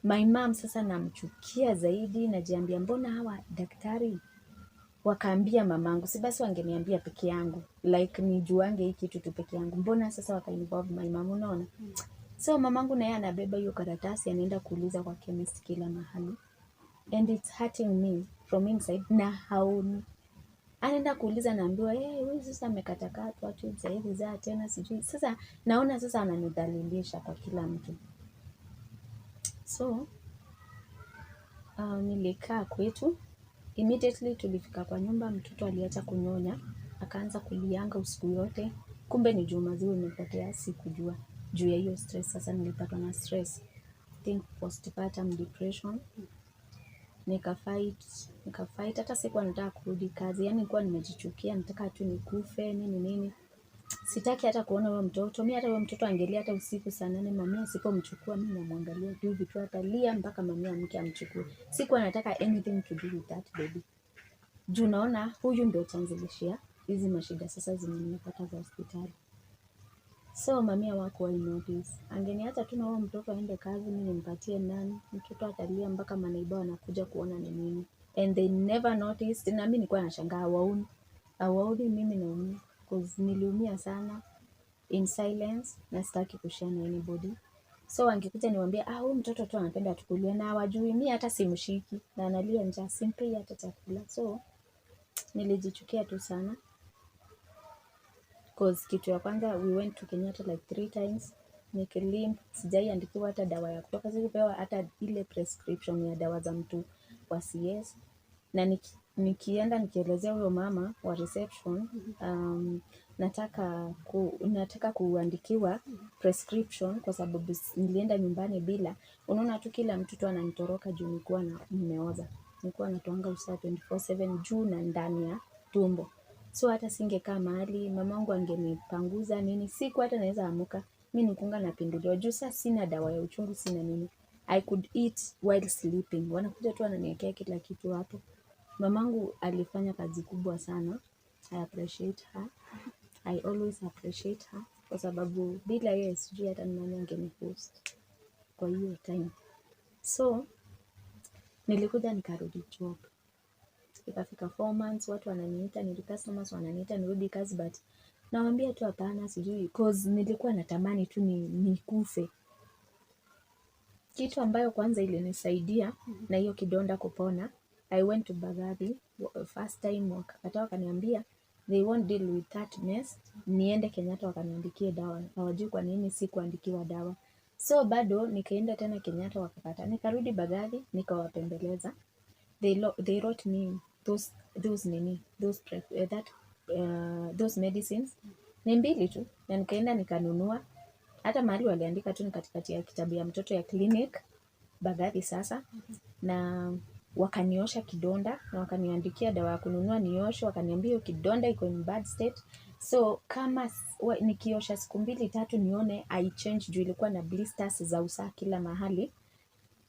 My mom sasa namchukia zaidi, najiambia mbona hawa daktari wakaambia mamangu, si basi wangeniambia peke yangu, like nijuange hii kitu tu peke yangu, mbona sasa waka involve my mom, unaona? So mamangu naye anabeba hiyo karatasi, anaenda kuuliza kwa chemist kila mahali, and it's hurting me from inside na haoni. Anaenda kuuliza, naambiwa, "Hey, huyu sasa amekatakatwa tubes, hawezi zaa tena," sijui. Sasa naona sasa ananidhalilisha kwa kila mtu. So nilikaa kwetu. Immediately tulifika kwa nyumba, mtoto aliacha kunyonya, akaanza kulianga usiku yote. Kumbe ni juu maziwa imepotea, sikujua. Juu ya hiyo stress, sasa nilipatwa na stress. Think postpartum depression. Nikafight, nikafight, hata sikuwa nataka kurudi kazi, yaani nilikuwa nimejichukia, nataka tu nikufe, nini nini. Sitaki hata kuona huyo mtoto. Mi hata huyo mtoto angelia hata usiku saa 8, mami asipomchukua mi namwangalia tu hivi tu, atalia mpaka mami amke amchukue. Sikuwa nataka anything to do with that baby. Juu naona huyu ndio chanzilishia hizi mashida sasa zenye nimepata za hospitali. So mami hawakuwahi notice. Angeniacha tu na huyo mtoto aende kazi, mi nimpatie nani, mtoto atalia mpaka maneighbour wanakuja kuona ni nini. And they never noticed. Na mi nilikuwa nashangaa hawaoni. Hawaoni mimi naumia. 'Cause niliumia sana in silence na sitaki kushare na anybody. So wangekuja niwaambie, "Ah, huyu mtoto tu anapenda tu kulia," na hawajui mi hata simshiki na analia njaa, simpei hata chakula. So nilijichukia tu sana. 'Cause kitu ya kwanza, we went to Kenyatta like three times nikilimp, sijai andikiwa hata dawa ya kutoka, sikupewa hata ile prescription ya dawa za mtu wa CS. Na nikienda nikielezea huyo mama wa reception, nataka kuandikiwa prescription kwa sababu nilienda nyumbani bila, unaona tu kila mtu tu ananitoroka juu nilikuwa na nimeoza, nilikuwa natoanga usaha 24/7 juu na ndani ya tumbo. So hata singekaa mahali, mamangu angenipanguza nini, siku hata naweza amuka, mi nikunga napinduliwa juu saa sina dawa ya uchungu, sina nini. I could eat while sleeping. Wanakuja tu wananiwekea kila kitu hapo. Mamangu alifanya kazi kubwa sana. I appreciate her. I always appreciate her kwa sababu bila yeye sijui hata ni nani angenihost kwa hiyo time. So nilikuja nikarudi job. Ikafika 4 months, watu wananiita, nili customers wananiita nirudi kazi, but nawaambia tu hapana, sijui, 'cause nilikuwa natamani tu ni nikufe. Kitu ambayo kwanza ilinisaidia na hiyo kidonda kupona, I went to Mbagathi first time, wakakataa, wakaniambia They won't deal with that mess. Niende Kenyatta wakaniandikie dawa. Hawajui kwa nini sikuandikiwa dawa. So bado nikaenda tena Kenyatta wakakata. Nikarudi Mbagathi nikawapembeleza. They wrote me those nini those pre, eh, that those medicines ni mbili tu, na nikaenda nikanunua. Hata mahali waliandika tu ni katikati ya kitabu ya mtoto ya clinic Mbagathi sasa, na wakaniosha kidonda na wakaniandikia dawa ya kununua nioshe. Wakaniambia hiyo kidonda iko in bad state, so kama nikiosha siku mbili tatu nione I change, juu ilikuwa na blisters za usaha kila mahali,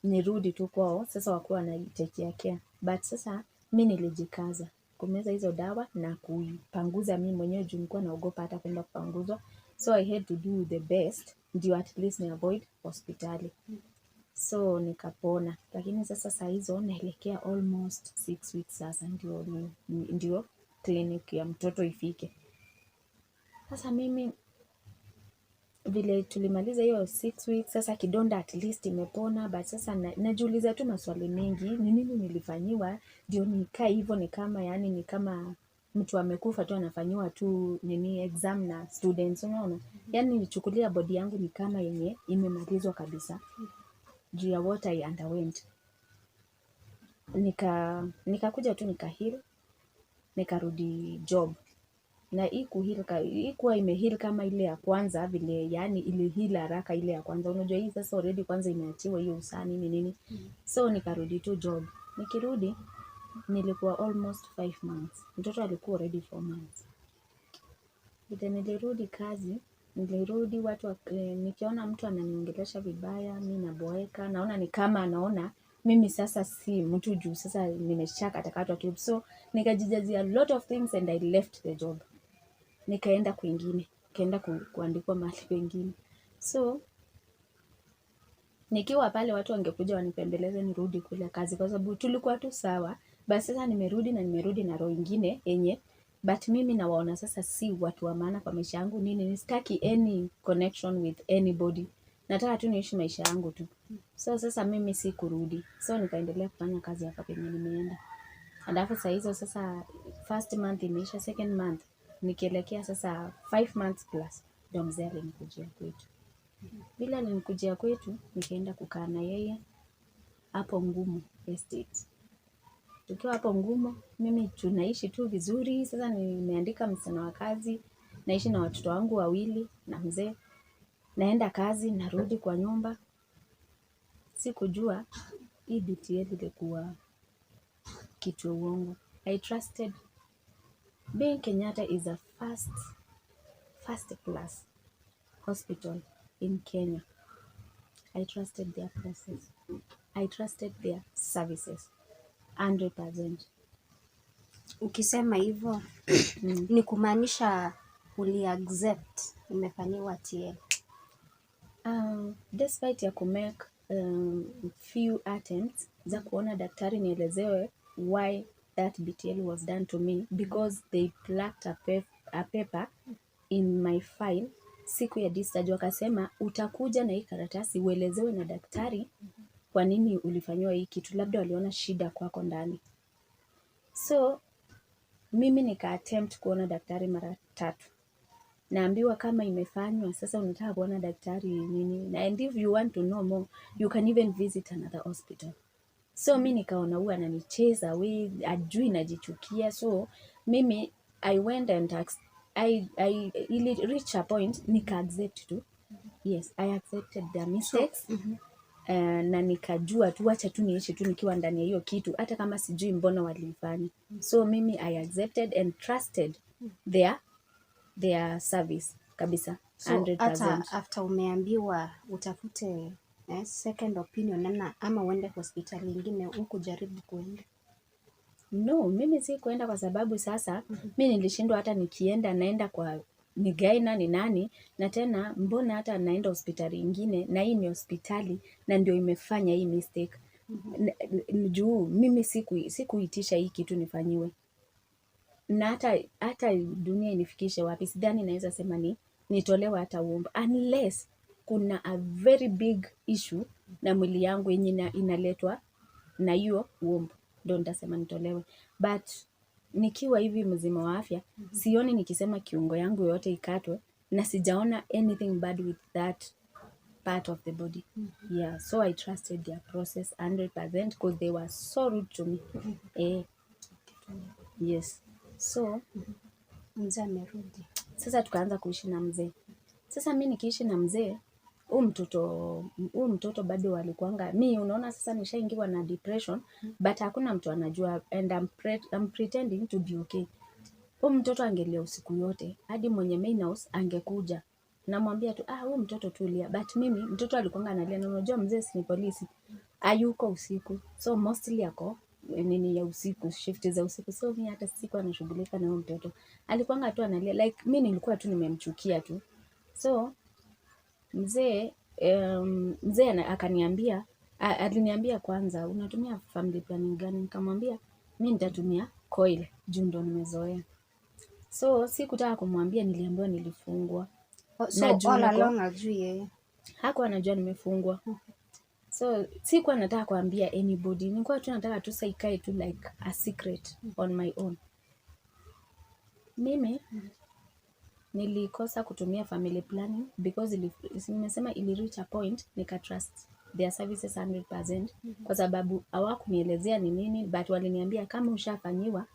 nirudi tu kwao sasa wakuwa wanaitekia care. But sasa mi nilijikaza kumeza hizo dawa na kuipanguza mi mwenyewe juu nilikuwa naogopa hata kwenda kupanguzwa, so I had to do the best ndio at least ni avoid hospitali. So nikapona, lakini sasa saa hizo naelekea almost 6 weeks sasa ndio, ndio clinic ya mtoto ifike. Sasa mimi vile tulimaliza hiyo 6 weeks, sasa kidonda at least imepona, but sasa najiuliza tu maswali mengi, ni nini nilifanyiwa ndio nikae hivyo? Ni kama, yani, ni kama mtu amekufa tu anafanyiwa tu nini exam na students, unaona? Yani nilichukulia body yangu ni kama yenye imemalizwa kabisa juu ya what I underwent. Nikakuja tu nikaheal, nikarudi job. Na hii kuheal hii kuwa imeheal kama ile ya kwanza vile, yani iliheal haraka ile ya kwanza. Unajua hii sasa already kwanza imeachiwa hiyo usaha, nini nini. So nikarudi tu job. Nikirudi nilikuwa almost 5 months, mtoto alikuwa already 4 months. Vile nilirudi kazi, nilirudi watu nikiona mtu ananiongelesha vibaya, mi naboeka, naona ni kama anaona mimi sasa si mtu juu sasa nimeshakatakatwa tube. So nikajijazia a lot of things and I left the job. Nikaenda kwingine, nikaenda kuandikwa mahali pengine. So nikiwa pale watu wangekuja wanipembeleze nirudi kule kazi kwa sababu tulikuwa tu sawa. Basi sasa nimerudi na nimerudi na roho ingine yenye, but mimi nawaona sasa si watu wa maana kwa maisha yangu, nini, sitaki any connection with anybody, nataka tu niishi maisha yangu tu. So sasa mimi si kurudi, so nikaendelea kufanya kazi hapa penye nimeenda. Alafu saa hizo sasa first month imeisha, second month nikielekea sasa 5 months plus, ndio mzee alinikujia kwetu. Vile alinikujia kwetu, nikaenda kukaa na yeye hapo Ngumo Estate. Tukiwa hapo Ngumo, mimi tunaishi tu vizuri. Sasa nimeandika msichana wa kazi, naishi na watoto wangu wawili na mzee. Naenda kazi, narudi kwa nyumba. Sikujua hii BTL ilikuwa kitu ya uongo. I trusted being Kenyatta is a first class hospital in Kenya. I trusted their process. I trusted their services 100%. Ukisema hivyo ni kumaanisha uli accept umefanyiwa TL? Despite ya kumake few attempts za kuona daktari nielezewe why that BTL was done to me, because they plucked a paper in my file siku ya discharge, wakasema utakuja na hii karatasi uelezewe na daktari kwa nini ulifanyiwa hii kitu, labda waliona shida kwako ndani. So mimi nika attempt kuona daktari mara tatu, naambiwa kama imefanywa sasa unataka kuona daktari nini, na and if you want to know more you can even visit another hospital. So mi nikaona huyu ananicheza, we ajui najichukia. So mimi I went and I ili reach a point nika accept tu. Yes, I accepted their mistakes. Na nikajua tu wacha tu niishi tu nikiwa ndani ya hiyo kitu hata kama sijui mbona waliifanya. So mimi I accepted and trusted their service kabisa. So 100%. hata after umeambiwa utafute second opinion ama uende hospitali ingine, hukujaribu kuenda? No, mimi si kuenda kwa sababu sasa mi nilishindwa, hata nikienda naenda kwa ni gynae ni nani, na tena mbona hata naenda hospitali ingine na hii ni hospitali na ndio imefanya hii mistake. Juu mimi sikuitisha hii kitu nifanyiwe, na hata dunia inifikishe wapi, sidhani naweza sema ni nitolewe hata womb unless kuna a very big issue na mwili yangu yenye inaletwa na hiyo womb, ndo nitasema nitolewe. But Nikiwa hivi mzima wa afya, sioni nikisema kiungo yangu yote ikatwe na sijaona anything bad with that part of the body. Yeah, so I trusted their process 100% because they were so rude to me. Eh, yes. So Mzee amerudi. Sasa tukaanza kuishi na mzee. Sasa mi nikiishi na mzee, huu mtoto bado alikuanga mi, unaona sasa nishaingiwa na depression, but hakuna mtu anajua and I'm pretending to be okay. Huu mtoto angelia usiku yote hadi mwenye main house angekuja, namwambia tu, "Ah, huu mtoto tulia." But mimi mtoto alikuanga analia, na unajua mzee si ni polisi, hayuko usiku, so mostly ako nini ya usiku, shift za usiku. So mi hata siku anashughulika na huyo mtoto, alikuanga tu analia, like mi nilikuwa tu nimemchukia tu. So mzee akaniambia, aliniambia kwanza, "Unatumia family planning gani?" Nikamwambia mi nitatumia coil juu ndo nimezoea. So sikutaka kumwambia niliambiwa nilifungwa. Oh, so Na juu all niko- along ajui yeye. Hakuwa anajua nimefungwa, so sikuwa nataka kuambia anybody. Nilikuwa tu nataka tu sa ikae tu like a secret on my own. Mimi nilikosa kutumia family planning because nimesema ili reach a point nika trust their services 100%, kwa sababu hawakunielezea ni nini, but waliniambia kama ushafanyiwa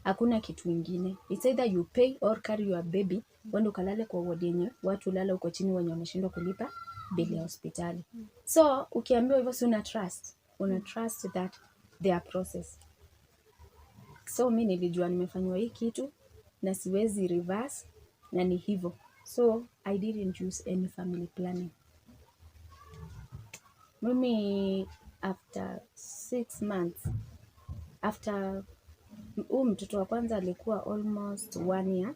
hakuna kitu ingine, it's either you pay or carry your baby uende ukalale kwa ward yenye watu lala huko chini wenye wameshindwa kulipa bili ya hospitali. So ukiambiwa hivyo, si una trust, una trust that their process. So mi nilijua nimefanyiwa hii kitu na siwezi reverse na ni hivyo, so I didn't use any family planning. Mimi after 6 months, after huu mtoto wa kwanza alikuwa almost one year,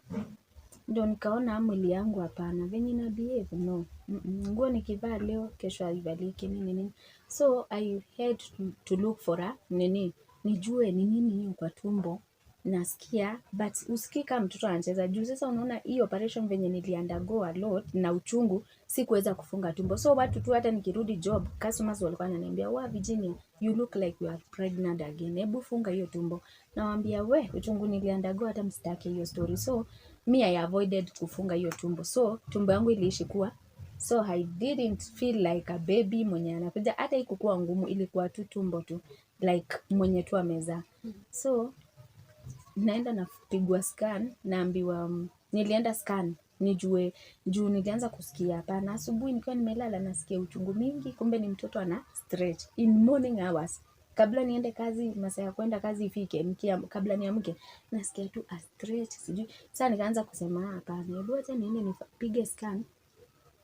ndo nikaona mwili yangu hapana, venye na behave, no. Nguo nikivaa leo, kesho haivaliki, nini nini. So I had to look for a nini, nijue ni nini hiyo kwa tumbo nasikia, but usikii kama mtoto anacheza, juu sasa unaona hii operation venye niliundergo a lot na uchungu, sikuweza kufunga tumbo. So watu tu, hata nikirudi job, customers walikuwa wananiambia, "Wa Virginia, you look like you are pregnant again, hebu funga hiyo tumbo." Nawaambia, "We, uchungu niliundergo, hata msitake hiyo story." So me, I avoided kufunga hiyo tumbo, so tumbo yangu iliishi kuwa, so I didn't feel like a baby mwenye anakuja. Hata ikukuwa ngumu, ilikuwa tu tumbo tu like mwenye tu amezaa. So naenda napigwa scan, naambiwa, nilienda scan nijue juu nilianza kusikia hapana, asubuhi nikiwa nimelala nasikia uchungu mingi, kumbe ni mtoto ana stretch in morning hours kabla niende kazi, masaa ya kwenda kazi ifike, kabla niamke nasikia tu a stretch, sijui. Sasa nikaanza kusema, "Ah, hapana, hebu acha niende nipige scan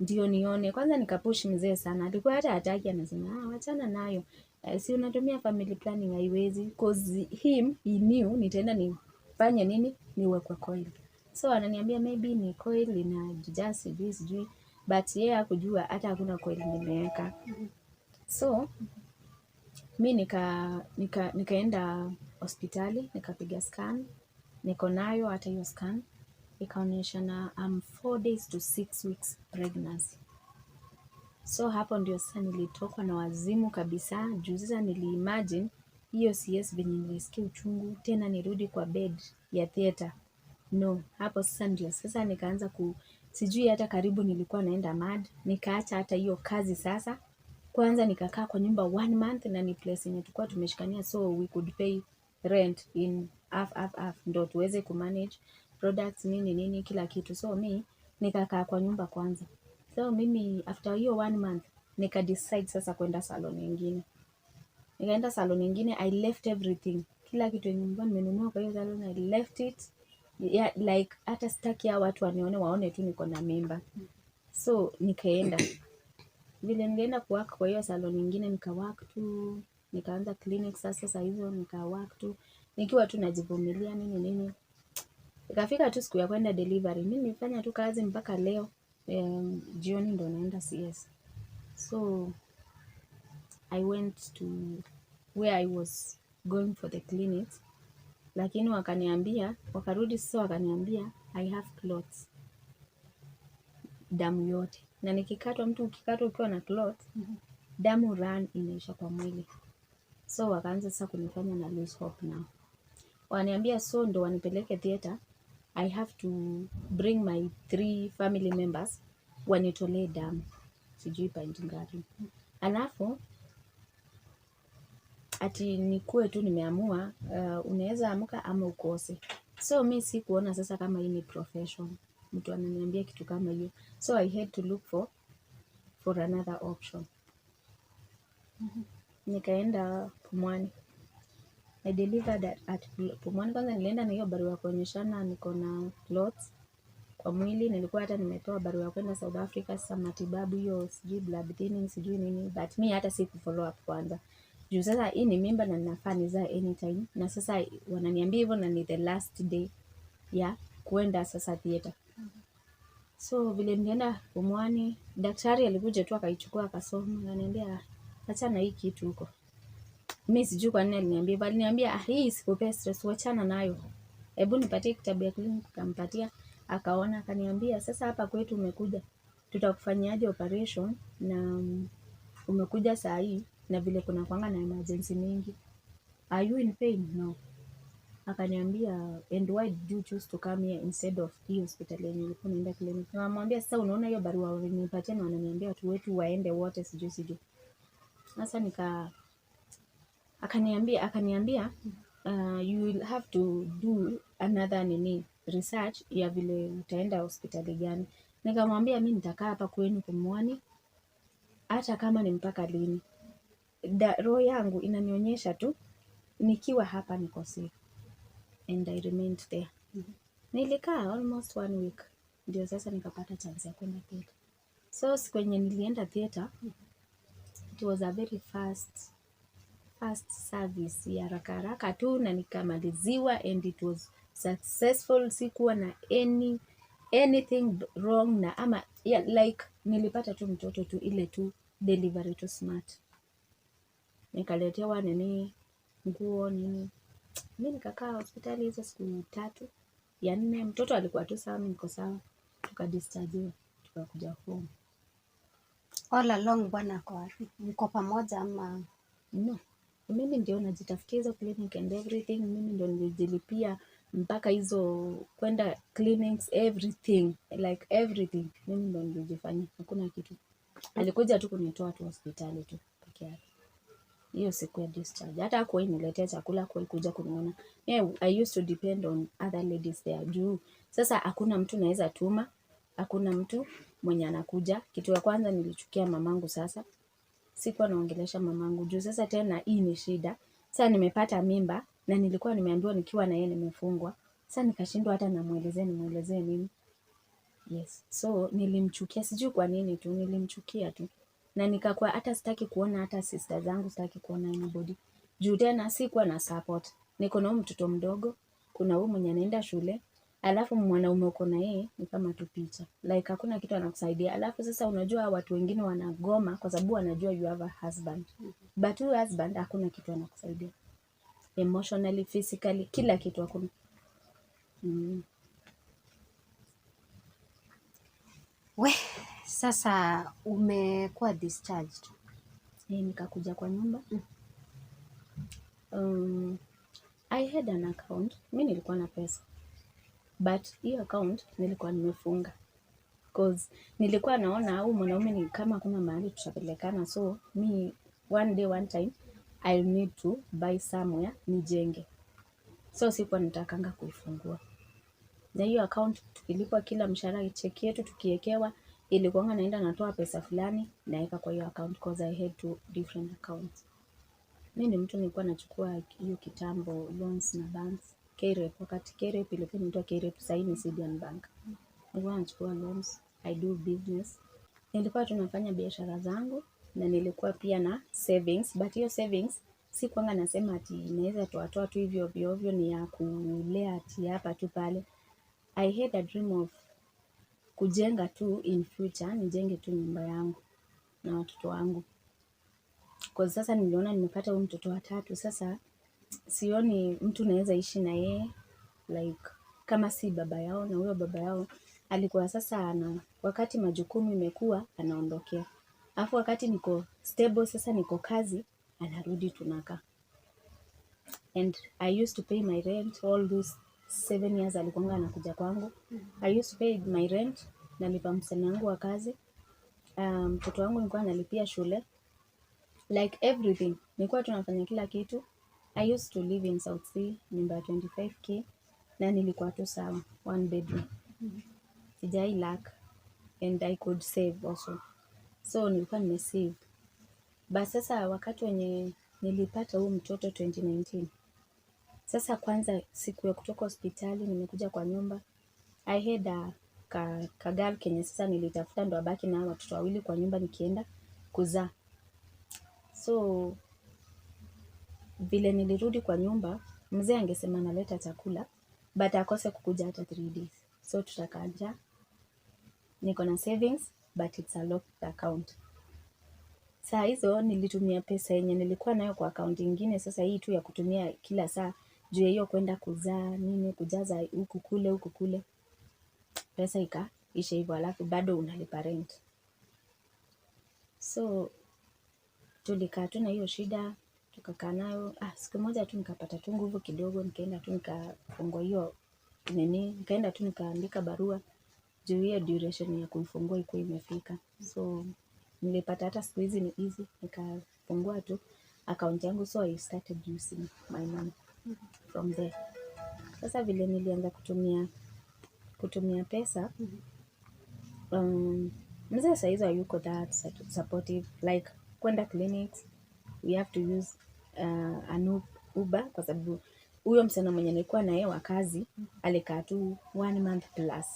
ndio nione kwanza." Nikapush mzee sana, alikuwa hata hataki, anasema, "Ah, wachana nayo. Eh, si unatumia family planning, haiwezi." Cause him, he knew nitaenda nifanye nini, niwekwe coil. So ananiambia maybe ni coil inajaa, sijui sijui, but yeye hakujua hata hakuna coil nimeweka. So mi nikaenda hospitali nikapiga scan, niko nayo hata hiyo scan, ikaonyesha na I'm 4 days to 6 weeks pregnancy. So hapo ndio sasa nilitokwa na wazimu kabisa, juu sasa niliimagine hiyo CS venye nilisikia uchungu, tena nirudi kwa bed ya theatre, no. Hapo sasa ndio sasa nikaanza ku, sijui, hata karibu nilikuwa naenda mad. Nikaacha hata hiyo kazi sasa kwanza, nikakaa kwa nyumba one month, na ni place yenye tulikuwa tumeshikania, so we could pay rent in half half half ndo tuweze kumanage products, nini nini, kila kitu. So mi nikakaa kwa nyumba kwanza. So mimi after hiyo one month nika decide sasa kwenda salon nyingine. Nikaenda salon nyingine, I left everything, kila kitu yenye nilikuwa nimenunua kwa hiyo salon, I left it. Yeah, like hata sitaki hao watu wanione, waone tu niko na mimba. So nikaenda, vile nilienda kuwork kwa hiyo salon nyingine, nikawork tu, nikaanza clinic sasa. Saa hizo nikawork tu nikiwa tu najivumilia, nini nini. Ikafika tu siku ya kwenda delivery, mi nilifanya tu kazi mpaka leo jioni ndo naenda CS. So I went to where I was going for the clinics, lakini wakaniambia, wakarudi sasa wakaniambia I have clots damu yote, na nikikatwa, mtu ukikatwa ukiwa na clot, damu run inaisha kwa mwili. So wakaanza sasa kunifanya na lose hope now. Waniambia so ndo wanipeleke theater, I have to bring my three family members wanitolee damu, sijui pint ngapi, alafu ati nikuwe tu nimeamua, unaweza amka ama ukose. So mi sikuona sasa kama hii ni profession, mtu ananiambia kitu kama hiyo, so I had to look for another option. Nikaenda Pumwani. I delivered at Pumwani. Kwanza nilienda na hiyo barua ya kuonyeshana niko na clots kwa mwili. Nilikuwa hata nimepewa barua ya kwenda South Africa sasa matibabu hiyo, sijui blood thinning, sijui nini, but mi hata siku follow up kwanza. Juu sasa hii ni mimba na ninafaa nizae anytime, na sasa wananiambia hivyo na ni the last day ya kuenda sasa theater. So vile nilienda Pumwani, daktari alikuja tu akaichukua akasoma, akaniambia achana hii kitu huko. Mi sijui kwa nini aliniambia hivyo. Aliniambia, "Ah, hii isikupee stress, wachana nayo. Hebu nipatie kitabu ya clinic." Nikampatia, akaona, akaniambia sasa hapa kwetu umekuja, tutakufanyiaje operation na umekuja saa hii na vile kuna kwanga na emergency mingi. Are you in pain? No. Akaniambia, and why did you choose to come here instead of hii hospitali yenye ulikuwa unaenda clinic? Nikamwambia sasa unaona hiyo barua walinipatia na wananiambia watu wetu waende wote, sijui sijui. Sasa akaniambia you will have to do another nini research ya vile utaenda hospitali gani. Nikamwambia mi nitakaa hapa kwenu Pumwani hata kama ni mpaka lini. Roho yangu inanionyesha tu nikiwa hapa niko safe, and I remained there. Nilikaa almost one week ndio sasa nikapata chance ya kwenda theater. So siku yenye nilienda theater, it was a very fast service ya haraka haraka tu na nikamaliziwa and it was successful. Sikuwa na anything wrong na ama yeah, like nilipata tu mtoto tu ile tu delivery tu smart. Nikaletewa nini, nguo nini, mi nikakaa hospitali hizo siku 3. Ya nne mtoto alikuwa tu sawa, mi niko sawa, tukadischargiwa tukakuja home. All along bwana ako wapi? Mko pamoja ama? No, mimi ndio najitafutia hizo clinic and everything. Mimi ndio nilijilipia mpaka hizo kwenda clinics, everything, like everything mimi ndio nilijifanyia, hakuna kitu. Alikuja tu kunitoa tu hospitali tu peke yake hiyo siku ya discharge. Hata hakuwahi niletea chakula, hakuwahi kuja kuniona. Yeah, I used to depend on other ladies there juu sasa hakuna mtu naweza tuma, hakuna mtu mwenye anakuja. Kitu ya kwanza nilichukia mamangu sasa, sikuwa naongelesha mamangu juu sasa tena hii ni shida. Sasa nimepata mimba na nilikuwa nimeambiwa nikiwa na yeye nimefungwa. Sasa nikashindwa hata namuelezea nimuelezee nini. Yes. So nilimchukia, sijui kwa nini tu, nilimchukia tu. Na nikakuwa hata sitaki kuona hata sister zangu, sitaki kuona anybody. Juu tena sikuwa na support. Niko na huyu mtoto mdogo, kuna huyu mwenye anaenda shule, alafu mwanaume uko na yeye ni kama tu picha. Like hakuna kitu anakusaidia. Alafu sasa unajua watu wengine wanagoma kwa sababu wanajua you have a husband. But huyu husband hakuna kitu anakusaidia. Emotionally, physically, kila kitu hakuna. We, sasa umekuwa discharged. Nikakuja kwa nyumba. I had an account. Mi nilikuwa na pesa. But hiyo account nilikuwa nimefunga. Cause nilikuwa naona huyu mwanaume ni kama hakuna mahali tutapelekana, so mi one day one time I'll need to buy somewhere nijenge. So sikuwa nitakanga kuifungua. Na hiyo account tukilipwa kila mshahara, cheki yetu tukiekewa, ilikuwanga naenda natoa pesa fulani naeka kwa hiyo account, cause I had two different accounts. Mi ni mtu nilikuwa nachukua hiyo kitambo loans na banks, KREP, wakati KREP ilikuwa inaitwa KREP, sahii ni Sidian Bank. Nilikuwa nachukua loans, I do business. Nilikuwa tu nafanya biashara zangu na nilikuwa pia na savings, but hiyo savings sikuanga nasema ati naweza toa toa tu hivyo ovyo ovyo ni ya kulea ati hapa tu pale. I had a dream of kujenga tu in future, nijenge tu nyumba yangu na watoto wangu. Kwa sasa niliona nimepata huyu mtoto wa tatu, sasa sioni mtu naweza ishi na yeye like kama si baba yao, na huyo baba yao alikuwa sasa ana wakati majukumu imekuwa anaondokea. Alafu wakati niko stable sasa niko kazi anarudi tunakaa. And I used to pay my rent all those 7 years alikuanga anakuja kwangu. I used to pay my rent, nalipa msichana wangu wa kazi, mtoto wangu nilikuwa nalipia shule, like everything nilikuwa tunafanya kila kitu. I used to live in South C, nyumba ya 25K, na nilikuwa tu sawa, one bedroom, sijai lack, and I could save also, so nilikuwa nimesave. But sasa wakati wenye nilipata huu mtoto 2019, sasa kwanza siku ya kutoka hospitali nimekuja kwa nyumba, I had a ka girl kenye sasa nilitafuta ndo abaki na watoto wawili kwa nyumba nikienda kuzaa. So vile nilirudi kwa nyumba, mzee angesema analeta chakula, but akose kukuja hata 3 days, so tutakaa njaa. Niko na savings, but it's a locked account. Saa hizo nilitumia pesa yenye nilikuwa nayo kwa account ingine, sasa hii tu ya kutumia kila saa juu ya hiyo kwenda kuzaa, nini, kujaza huku kule huku kule, pesa ikaisha hivyo, alafu bado unalipa rent. So tulikaa tu na hiyo shida, tukakaa nayo. Ah, siku moja tu nikapata tu nguvu kidogo, nikaenda tu nikafungua hiyo nini, nikaenda tu nikaandika barua juu hiyo duration ya kuifungua ikuwa imefika. So nilipata hata siku hizi ni easy, nikafungua tu account yangu, so I started using my money from there. Sasa vile nilianza kutumia pesa, mzee saa hizo hayuko that supportive, like kwenda clinics we have to use an Uber, kwa sababu huyo msichana mwenye nilikuwa na yeye wa kazi alikaa tu one month plus.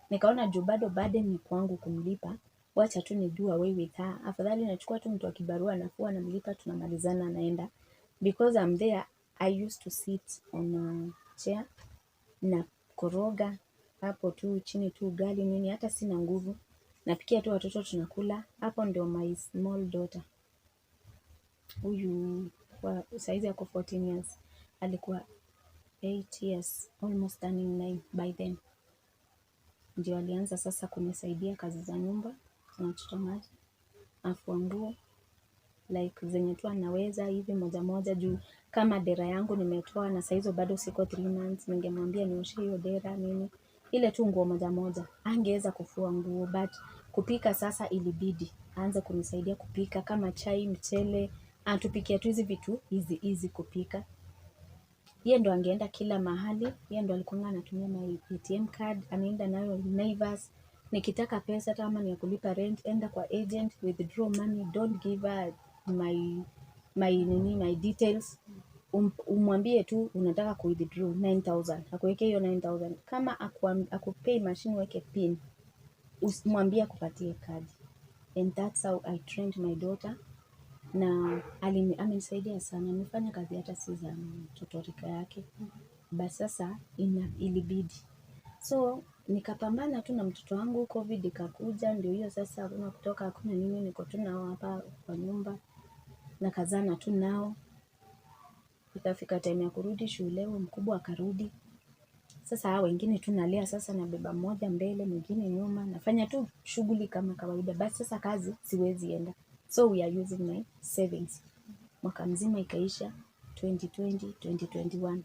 Nikaona juu bado burden ni kwangu kumlipa, wacha tu ni do away with her. Afadhali nachukua tu mtu wa kibarua, nafua, namlipa, tunamalizana, anaenda. Because I'm there, I used to sit on a chair na koroga hapo tu chini tu ugali nini, hata sina nguvu, napikia tu watoto tunakula hapo. Ndio my small daughter huyu wa saizi ako 14 years, alikuwa 8 years, almost turning 9 by then, ndio alianza sasa kunisaidia kazi za nyumba, tunachota maji, afua nguo, like zenye tu anaweza hivi moja moja, juu kama dera yangu nimetoa na saa hizo bado siko 3 months, ningemwambia nioshe hiyo dera nini, ile tu nguo moja moja, angeweza kufua nguo, but kupika sasa ilibidi aanze kunisaidia kupika, kama chai, mchele, anatupikia tu hizi vitu hizi easy kupika. Yeye ndo angeenda kila mahali, yeye ndo alikuwa anatumia my ATM card, anaenda nayo Naivas. Nikitaka pesa hata kama ni ya kulipa rent, enda kwa agent, withdraw money, don't give her my nini, my details. Umwambie tu unataka ku withdraw 9000, akuweke hiyo 9000. Kama akupei machine, weke pin, usimwambie akupatie kadi. And that's how I trained my daughter, na amenisaidia sana. Amefanya kazi hata si za mtoto rika yake, but sasa ilibidi, so nikapambana tu na mtoto wangu. COVID ikakuja, ndio hiyo sasa, hakuna kutoka, hakuna nini, niko tu nao hapa kwa nyumba, nakazana tu nao. Ikafika time ya kurudi shule, huyu mkubwa akarudi. Sasa hao wengine tu nalea sasa, nabeba mmoja mbele, mwingine nyuma, nafanya tu shughuli kama kawaida. Basi sasa kazi siwezi enda, so we are using my savings. Mwaka mzima ikaisha 2020, 2021.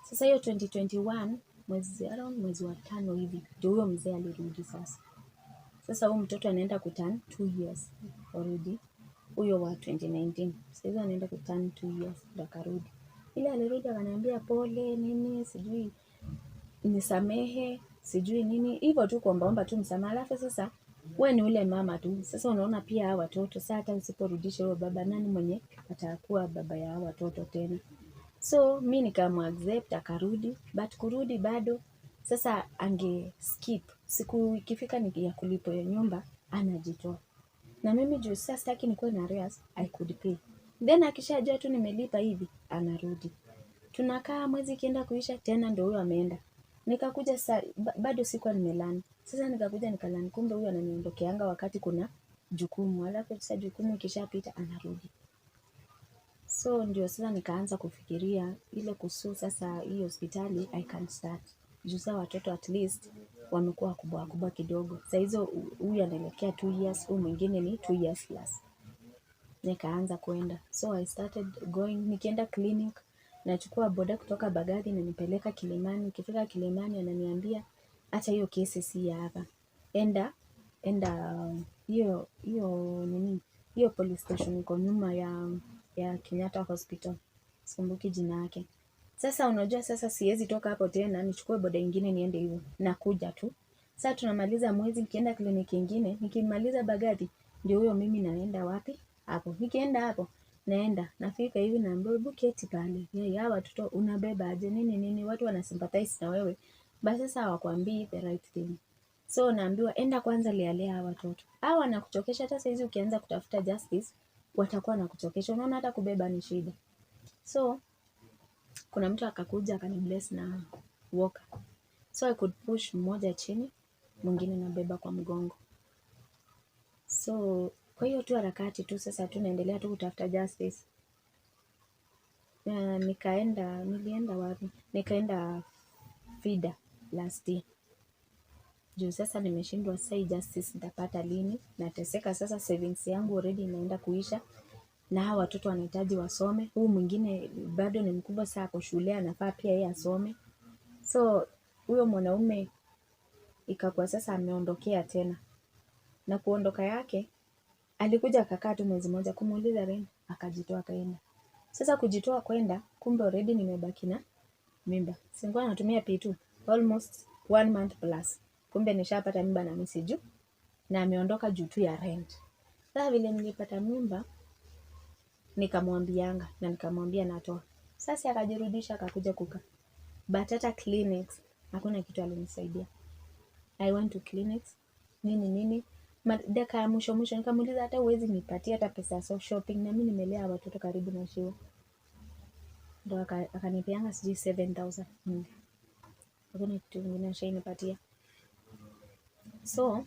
Sasa hiyo 2021 mwezi, around mwezi wa tano hivi, ndio huyo mzee alirudi sasa. Sasa huyu mtoto anaenda kuturn 2 years already, huyo wa 2019. Sasa hizo anaenda kuturn 2 years ndo akarudi. Ile alirudi akaniambia pole nini, sijui nisamehe, sijui nini, hivyo tu kuombaomba tu msamaha. Alafu sasa we ni ule mama tu, sasa unaona pia hawa watoto sasa, hata usiporudisha huyo baba, nani mwenye atakuwa baba ya hawa watoto tena? So mi nikamu-accept akarudi, but kurudi bado sasa ange skip siku ikifika ni ya kulipa hiyo nyumba, anajitoa. Na mimi juu sasa sitaki nikuwe na arrears, I could pay. Then akishajua tu nimelipa hivi, anarudi. Tunakaa, mwezi ikienda kuisha tena ndio huyo ameenda. Nikakuja sasa, bado sikuwa nimelearn. Sasa nikakuja nikalearn, kumbe huyo ananiondokeanga wakati kuna jukumu, alafu sasa jukumu ikishapita anarudi. So ndio sasa nikaanza kufikiria ile kusue sasa hii hospitali, I can start. Juu sasa watoto at least wamekuwa wakubwa wakubwa kidogo. Saa hizo huyu anaelekea 2 years, huyu mwingine ni 2 years plus. Nikaanza kwenda. So I started going, nikienda clinic Nachukua boda kutoka Mbagathi na nipeleka Kilimani. Nikifika Kilimani ananiambia hata hiyo kesi si ya hapa, enda enda hiyo hiyo nini, hiyo police station iko nyuma ya Kenyatta Hospital, sikumbuki jina yake. Sasa unajua sasa siwezi toka hapo tena nichukue boda ingine niende hivyo, nakuja tu. Sasa tunamaliza mwezi, nikienda kliniki ingine, nikimaliza Mbagathi ndio huyo mimi naenda wapi? Hapo. Nikienda hapo naenda nafika hivi naambiwa hebu keti pale. Yeye hawa watoto unabeba aje nini nini, watu wana sympathize na wewe. Basi sasa hawakwambii the right thing. So naambiwa enda kwanza lealea hawa watoto. Hawa wanakuchokesha hata saizi ukianza kutafuta justice watakuwa wanakuchokesha. Unaona hata kubeba ni shida. So kuna mtu akakuja akanibless na walker. So I could push mmoja chini, mwingine nabeba kwa mgongo. So kwa hiyo tu harakati tu sasa tu naendelea tu kutafuta justice. Na nikaenda, nilienda wapi? Nikaenda FIDA last year. Juu sasa nimeshindwa sasa hii justice nitapata lini? Nateseka sasa, savings yangu already inaenda kuisha na hawa watoto wanahitaji wasome. Huu mwingine bado ni mkubwa sasa ako shule anafaa pia yeye asome. So huyo mwanaume ikakuwa sasa ameondokea tena. Na kuondoka yake alikuja akakaa tu mwezi mmoja, kumuuliza rent akajitoa akaenda. Sasa kujitoa kwenda, kumbe already nimebaki na mimba. Sikuwa natumia P2 almost one month plus. Kumbe nishapata mimba na mimi sijui, na ameondoka juu tu ya rent. Sasa vile nilipata mimba nikamwambianga na nikamwambia natoa. Sasa akajirudisha akakuja kukaa. But hata clinics hakuna kitu alinisaidia. I went to clinics nini nini, dakika ya mwisho mwisho nikamuuliza hata huwezi nipatia hata pesa ya shopping, na mimi nimelea watoto karibu na shiwa. Ndo akanipeanga sijui 7000. Hakuna kitu kingine ashainipatia. So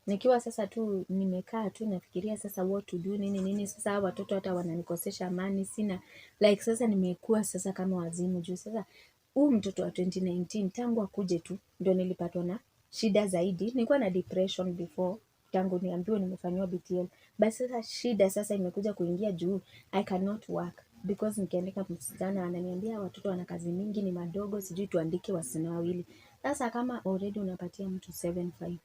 nikiwa sasa tu nimekaa tu nafikiria sasa what to do nini nini. Sasa hawa watoto hata wananikosesha amani, sina like, sasa nimekuwa sasa kama wazimu juu sasa huu mtoto wa 2019 tangu akuje tu ndio nilipatwa na shida zaidi. Nilikuwa na depression before tangu niambiwe nimefanyiwa BTL, but sasa shida sasa imekuja kuingia juu I cannot work because nikiandika msichana ananiambia watoto wana kazi mingi, ni madogo, sijui tuandike wasichana wawili. Sasa kama already unapatia mtu 75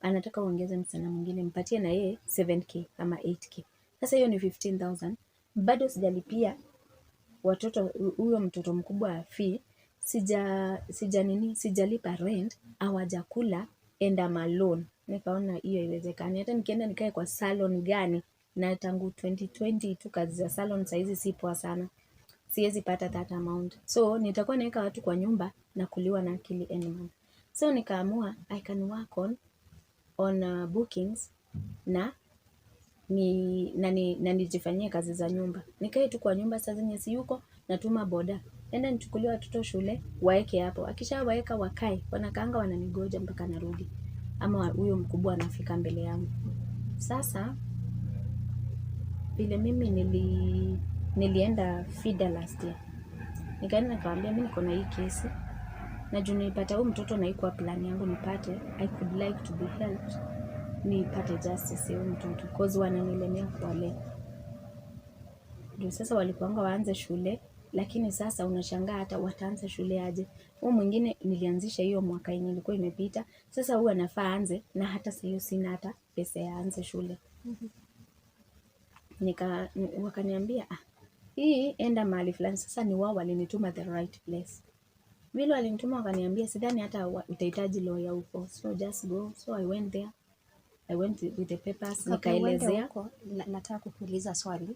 anataka uongeze msichana mwingine mpatie na yeye 7K ama 8K. Sasa hiyo ni 15,000. Bado sijalipia watoto huyo mtoto mkubwa fee, sija nini, sijalipa rent, hawajakula and I'm alone. Nikaona hiyo haiwezekani. Hata nikienda nikae kwa salon gani, na tangu 2020 tu kazi za salon saizi si poa sana, siwezi pata that amount, so nitakuwa naweka watu kwa nyumba na kuliwa na akili end month. So nikaamua I can work on bookings na nijifanyie kazi za nyumba. Nikae tu kwa nyumba saa zenye siyuko, natuma boda. Enda nichukulie watoto shule, waeke hapo. Akishawaeka wakae, wanakaanga wananigoja mpaka narudi. Ama huyo mkubwa anafika mbele yangu. Sasa vile mimi nilienda FIDA last year. Nikaenda nikamwambia mimi niko na hii kesi. Na juu nilipata huyu mtoto na haikuwa plan yangu nipate, I could like to be helped nipate justice ya huyu mtoto cause wananilemea kuwalea. Ndio sasa walikuanga waanze shule, lakini sasa unashangaa hata wataanza shule aje. Huyu mwingine nilianzisha hiyo mwaka yenye ilikuwa imepita. Sasa huyu anafaa aanze na hata sasa hiyo sina hata pesa ya aanze shule. Wakaniambia hii enda mahali fulani. Sasa ni wao walinituma the right place. Vile walinituma wakaniambia sidhani hata utahitaji lawyer huko. So just go. So I went there. I went with the papers Kabla uende nikaelezea. huko, nataka kukuuliza swali.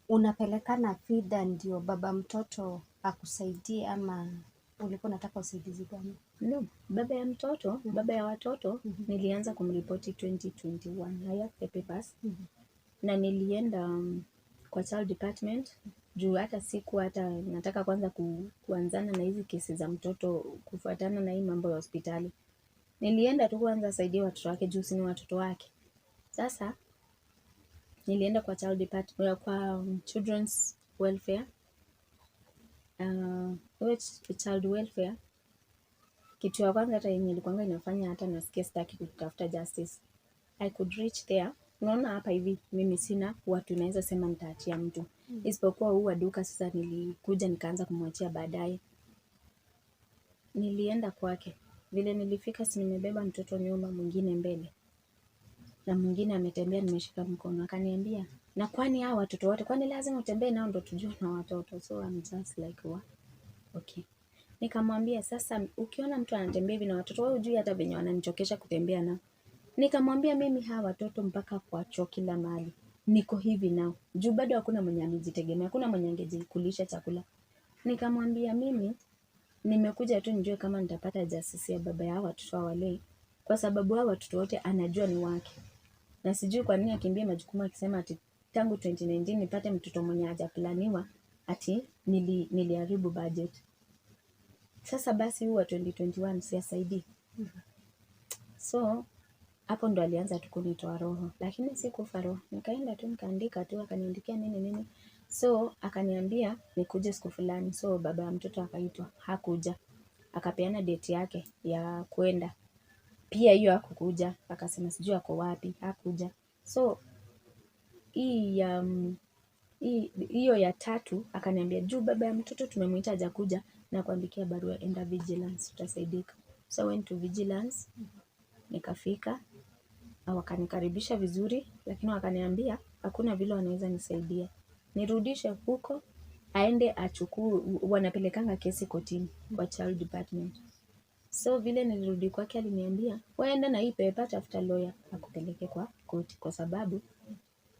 Unapelekana FIDA ndio baba mtoto akusaidie ama ulikuwa unataka usaidizi gani? No, baba ya mtoto, baba ya watoto nilianza kumripoti 2021. I have the papers. Na nilienda kwa child department juu hata siku hata nataka kwanza kuanzana na hizi kesi za mtoto kufuatana na hii mambo ya hospitali. Nilienda tu kwanza saidia watoto wake juu si ni watoto wake. Sasa nilienda kwa child department, kwa children's welfare, which child welfare, kitu ya kwanza hata yenye ilikuwanga inafanya hata nasikia sitaki kutafuta justice. I could reach there. Unaona hapa hivi mimi sina watu naweza sema nitaachia mtu. Isipokuwa huu wa duka sasa nilikuja nikaanza kumwachia baadaye. Nilienda kwake. Vile nilifika si nimebeba mtoto nyuma, mwingine mbele. Na mwingine ametembea nimeshika mkono. Akaniambia, na kwani hao watoto wote, kwani lazima utembee nao ndo tujue na watoto? So I'm just like, what? Okay. Nikamwambia sasa ukiona mtu anatembea hivi na watoto, wewe hujui hata venye wananichokesha kutembea nao. Nikamwambia mimi hawa watoto mpaka kwa choo kila mahali niko hivi nao. Juu bado hakuna mwenye amejitegemea, hakuna mwenye angejikulisha chakula. Nikamwambia mimi nimekuja tu nijue kama nitapata justice ya baba ya watoto wale, kwa sababu hao watoto wote anajua ni wake. Na sijui kwa nini akimbia majukumu akisema ati tangu 2019 nipate mtoto mwenye hajaplaniwa ati niliharibu budget. Sasa basi huu wa 2021 siasaidii. So hapo ndo alianza tu kunitoa roho, lakini sikufa roho. Nikaenda tu nikaandika tu, akaniandikia nini nini. So akaniambia nikuje siku fulani. So baba ya mtoto akaitwa, hakuja. Akapeana date yake ya kwenda. Pia hiyo hakukuja, akasema sijui ako wapi, hakuja. So hii hiyo ya tatu akaniambia juu baba ya mtoto tumemuita hajakuja na kuandikia barua, enda vigilance utasaidika. So I went to vigilance, nikafika, wakanikaribisha vizuri, lakini wakaniambia hakuna vile wanaweza nisaidia. Nirudishe huko aende achukue, wanapelekanga kesi kotini kwa child department. So vile nilirudi kwake aliniambia, wewe enda na hii paper, tafuta lawyer akupeleke kwa koti, kwa sababu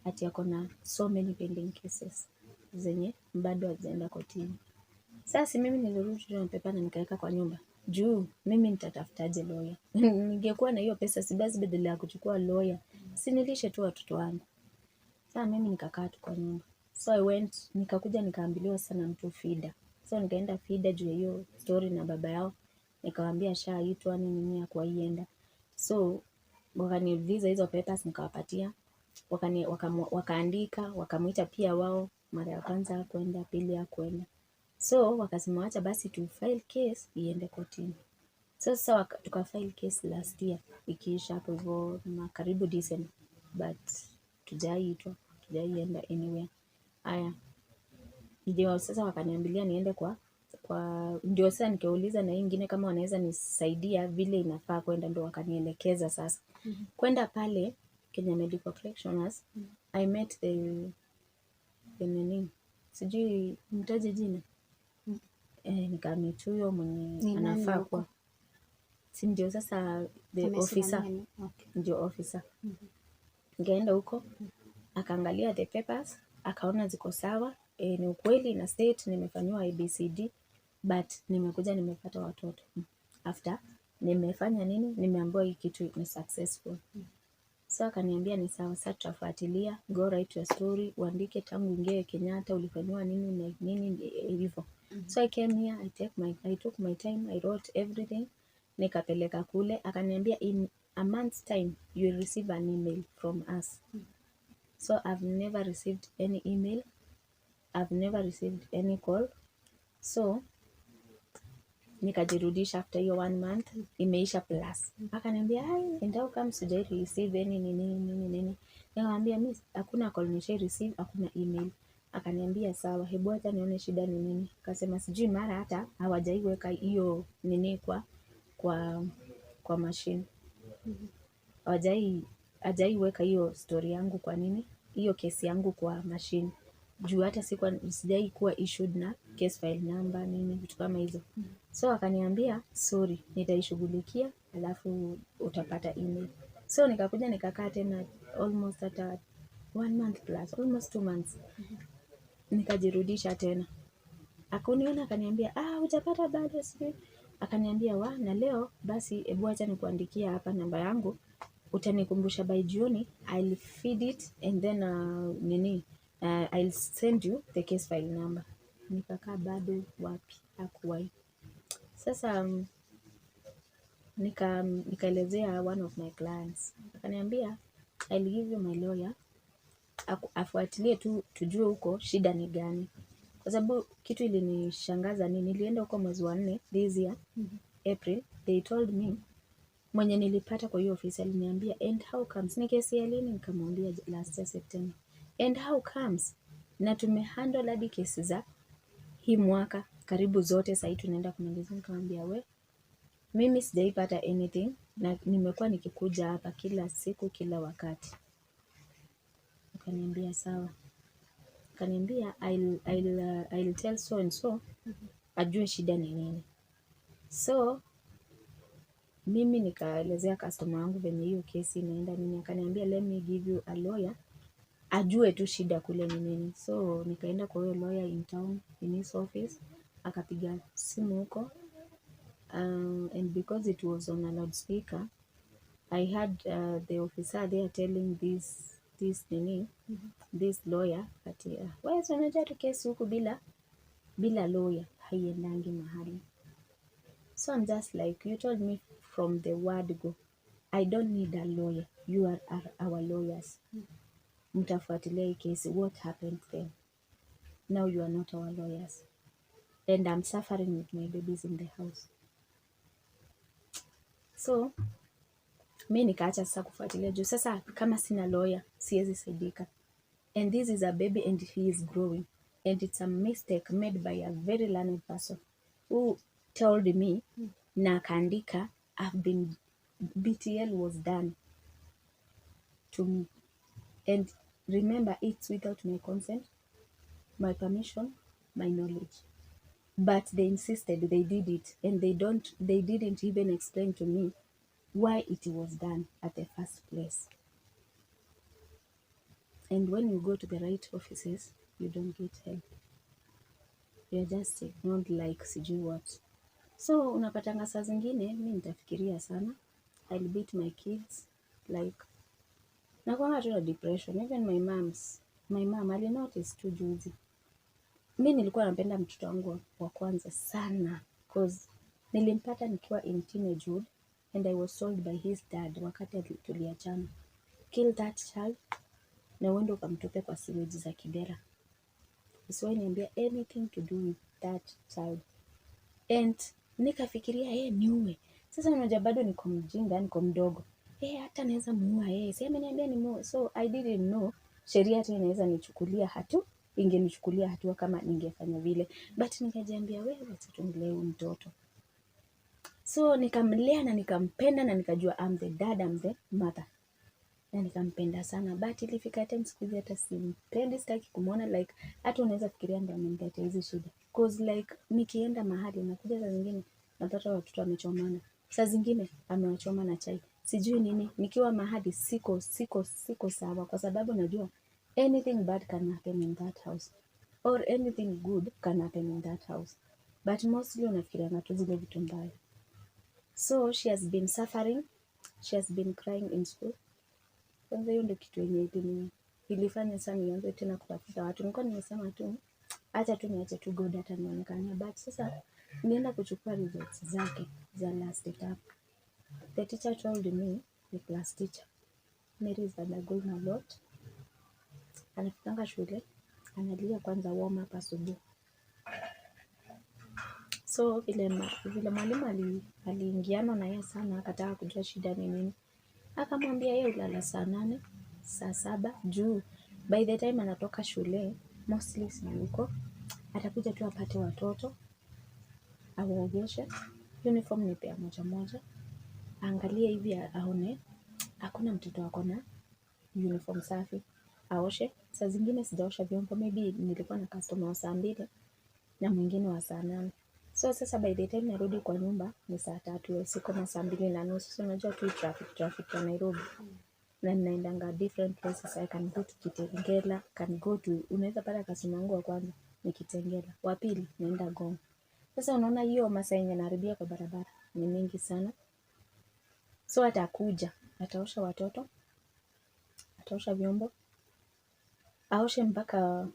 ati ako na so many pending cases zenye bado hazijaenda kotini. Sasa mimi nilirudi tu na paper na nikaweka kwa nyumba. Juu mimi nitatafutaje lawyer? Ningekuwa na hiyo pesa si basi badala ya kuchukua lawyer, si nilishe tu watoto wangu. Sasa mimi nikakaa tu kwa nyumba. So I went, nikakuja nikaambiliwa sana mtu FIDA. So nikaenda FIDA juu ya hiyo story na baba yao. Nikawaambia ashaitwa nini nini hakuwaienda. So wakaniuliza hizo papers nikawapatia. Wakaandika, wakamuita pia wao mara ya kwanza hakuenda, pili hakuenda. So wakasema wacha basi tu file case iende kotini. So sasa tuka file case last year ikiisha hapo hivyo karibu December, but tujaiitwa, tujaienda anywhere. Aya, ndio sasa wakaniambilia niende kwa ndio sasa nikauliza na hii ingine kama wanaweza nisaidia vile inafaa kwenda, ndio wakanielekeza sasa. Kwenda pale Kenya Medical Practitioners, I met the nini, sijui mtaje jina. Nikameet huyo mwenye anafaa kuwa, si ndio sasa the officer, Okay. ndio officer. Nikaenda huko akaangalia the papers, akaona ziko sawa. Ni ukweli na state nimefanyiwa ABCD, but nimekuja nimepata watoto after nimefanya nini, nimeambiwa hii kitu ni successful. So akaniambia ni sawa, sasa tutafuatilia, go write your story, uandike tangu ingie Kenyatta ulifanyiwa nini na nini hivyo. So I came here, I took my time, I wrote everything, nikapeleka kule. Akaniambia in a month's time you will receive an email from us. So I've never received any email, I've never received any call. So nikajirudisha after hiyo 1 month imeisha plus. Akaniambia hai, and how come sijai receive any nini nini nini. Nikamwambia mimi hakuna call nishai receive, hakuna email. Akaniambia sawa, hebu acha nione shida ni nini. Akasema sijui mara hata hawajaiweka hiyo nini kwa machine. Hajaiweka hiyo story yangu kwa nini, hiyo kesi yangu kwa machine. Juu hata sijai kuwa issued na case file number nini vitu kama hizo. So akaniambia sorry, nitaishughulikia alafu utapata email. So nikakuja nikakaa tena almost hata 1 month plus, almost 2 months. Nikajirudisha tena. Akuniona akaniambia, hujapata bado sijui. Akaniambia wa, na leo basi hebu acha nikuandikia hapa namba yangu, utanikumbusha by jioni, I'll feed it and then I'll send you the case file number. Nikakaa bado wapi, hakuwahi. Sasa nikaelezea one of my clients. Akaniambia I'll give you my lawyer, afuatilie tu tujue huko shida ni gani. Kwa sababu kitu ilinishangaza ni nilienda huko mwezi wa 4 this year, April, they told me Mwenye nilipata kwa hiyo ofisi aliniambia, and how comes, ni kesi ya lini? Nikamwambia last year September. And how comes, na tumehandle hadi kesi za hii mwaka karibu zote, sahii tunaenda kumaliza. Nikamwambia we, mimi sijaipata anything na nimekuwa nikikuja hapa kila siku kila wakati. Akaniambia sawa, akaniambia I'll tell so and so ajue shida ni nini. So mimi nikaelezea customer wangu venye hiyo kesi inaenda nini, akaniambia let me give you a lawyer ajue tu shida kule ni nini. So nikaenda kwa huyo lawyer in town in his office, akapiga simu huko and because it was on a loudspeaker I had the officer there telling this nini, this lawyer ati wewe si unajua tu kesi huku bila lawyer haiendangi mahali. So I'm just like, you told me from the word go, I don't need a lawyer, you are our lawyers. Mtafuatilia hii kesi, what happened then? Now you are not our lawyers and I'm suffering with my babies in the house. So mi nikaacha sasa kufuatilia juu sasa kama sina lawyer siwezi saidika, and this is a baby and he is growing and it's a mistake made by a very learned person who told me na akaandika I've been BTL was done to me, and remember it's without my consent, my permission, my knowledge, but they insisted they did it and they didn't even explain to me why it was done at the first place. And when you go to the right offices, you don't get help. You're just ignored like sijui what. So unapatanga saa zingine mi nitafikiria sana, I'll beat my kids, like nakuanga tu na depression. Even my mom alinotice tu juzi. Mi nilikuwa napenda mtoto wangu wa kwanza sana cause nilimpata nikiwa in teenagehood and I was told by his dad wakati tuliachana, kill that child na uende ukamtupe kwa sewage za Kibera. Usiwahi niambia anything to do with that child. And nikafikiria yeye niue. Sasa unajua bado niko mjinga, niko mdogo. Eh, hata naweza muua yeye. Si ameniambia nimuue. So I didn't know sheria hata inaweza nichukulia hatua, ingenichukulia hatua kama ningefanya vile. But nikajiambia wewe, wacha tumlee huyu mtoto. So nikamlea na nikampenda na nikajua I'm the dad, I'm the mother. Na nikampenda sana, but ilifika time siku hizi hata simpendi, sitaki kumwona, like hata unaweza fikiria ndio ameniletea hizi shida. Cause like nikienda mahali nakuja saa zingine napata watoto wamechomana, saa zingine amewachoma na chai, sijui nini. Nikiwa mahali siko sawa, kwa sababu najua anything bad can happen in that house or anything good can happen in that house, but mostly unafikirianga tu zile vitu mbaya. So she has been suffering, she has been crying in school. Kwanza hiyo ndio kitu yenye ilifanya sana nianze tena kutafuta watu. Nilikuwa nimesema tu acha tu niache tu God atanionekania, but sasa nienda kuchukua results zake za last term. The teacher told me, the class teacher, Mary is undergoing a lot. Anafikanga shule analia kwanza warm up asubuhi. So vile mwalimu aliingiana na yeye sana, akataka kujua shida ni nini, akamwambia yeye ulala saa 8, saa 7, juu by the time anatoka shule mostly sijui huko atakuja tu apate watoto awaogeshe, uniform ni pair moja moja, aangalie hivi aone hakuna mtoto ako na uniform safi, aoshe. Saa zingine sijaosha vyombo, maybe nilikuwa na customer wa saa 2 na mwingine wa saa 8. So sasa by the time narudi kwa nyumba ni saa 3 ya usiku na saa 2:30. So unajua tu traffic ya Nairobi, na ninaendanga different places. I can go to Kitengela, can go to, unaweza pata customer wangu wa kwanza ni Kitengela, wa pili naenda Ngong. Sasa unaona hiyo masaa yenye naharibia kwa barabara ni mingi sana. So atakuja, ataosha watoto, ataosha vyombo, aoshe mpaka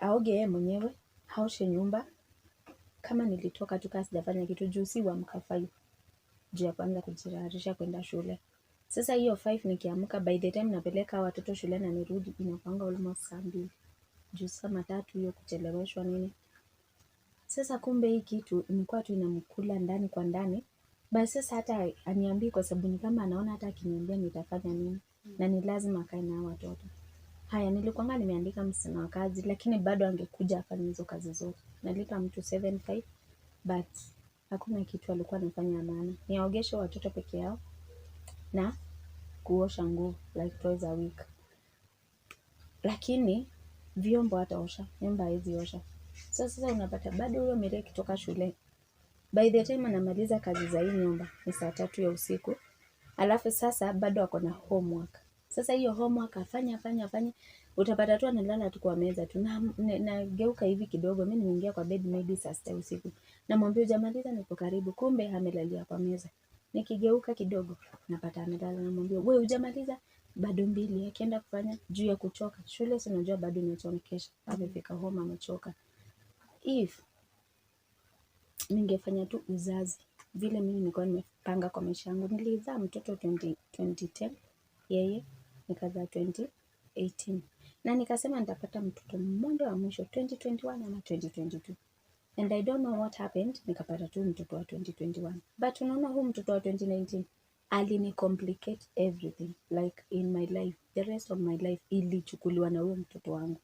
aoge yeye mwenyewe, aoshe nyumba. Kama nilitoka tu kama sijafanya kitu, juu si huamka 5 juu ya kuanza kujitayarisha kwenda shule. Sasa hiyo 5 nikiamka, by the time napeleka watoto shule na nirudi inakuanga almost saa 2. Juu saa matatu hiyo kucheleweshwa nini. Sasa kumbe hii kitu imekuwa tu inamkula ndani kwa ndani. Basi sasa hata aniambii kwa sababu ni kama anaona hata akiniambia nitafanya nini, na ni lazima akae na hao watoto. Haya, nilikuwanga nimeandika msichana wa kazi, lakini bado angekuja afanye hizo kazi zote. Nalipa mtu 75 but hakuna kitu alikuwa anafanya maana. Niwaogeshe watoto peke yao na kuosha nguo like twice a week. Lakini vyombo hataosha, nyumba hawezi osha. So sasa unapata bado huyo Mary akitoka shule, by the time anamaliza kazi za hii nyumba ni saa 3 ya usiku. Alafu sasa bado ako na homework. Sasa hiyo homework afanye afanye afanye, utapata tu analala tu kwa meza tu, na nageuka hivi kidogo, mimi nimeingia kwa bed maybe saa 6 usiku, namwambia hujamaliza, niko karibu, kumbe amelalia kwa meza. Nikigeuka kidogo napata amelala, namwambia wewe hujamaliza, bado mbili. Akienda kufanya juu ya kuchoka shule, si unajua bado inachokesha, amefika home amechoka. If ningefanya tu uzazi vile mimi nilikuwa nimepanga kwa maisha yangu, nilizaa mtoto 2010, yeye nikazaa 2018, na nikasema nitapata mtoto mmoja wa mwisho 2021 ama 2022, and I don't know what happened, nikapata tu mtoto wa 2021. But unaona huu mtoto wa 2019 alini complicate everything like in my life, the rest of my life ilichukuliwa na huyo mtoto wangu.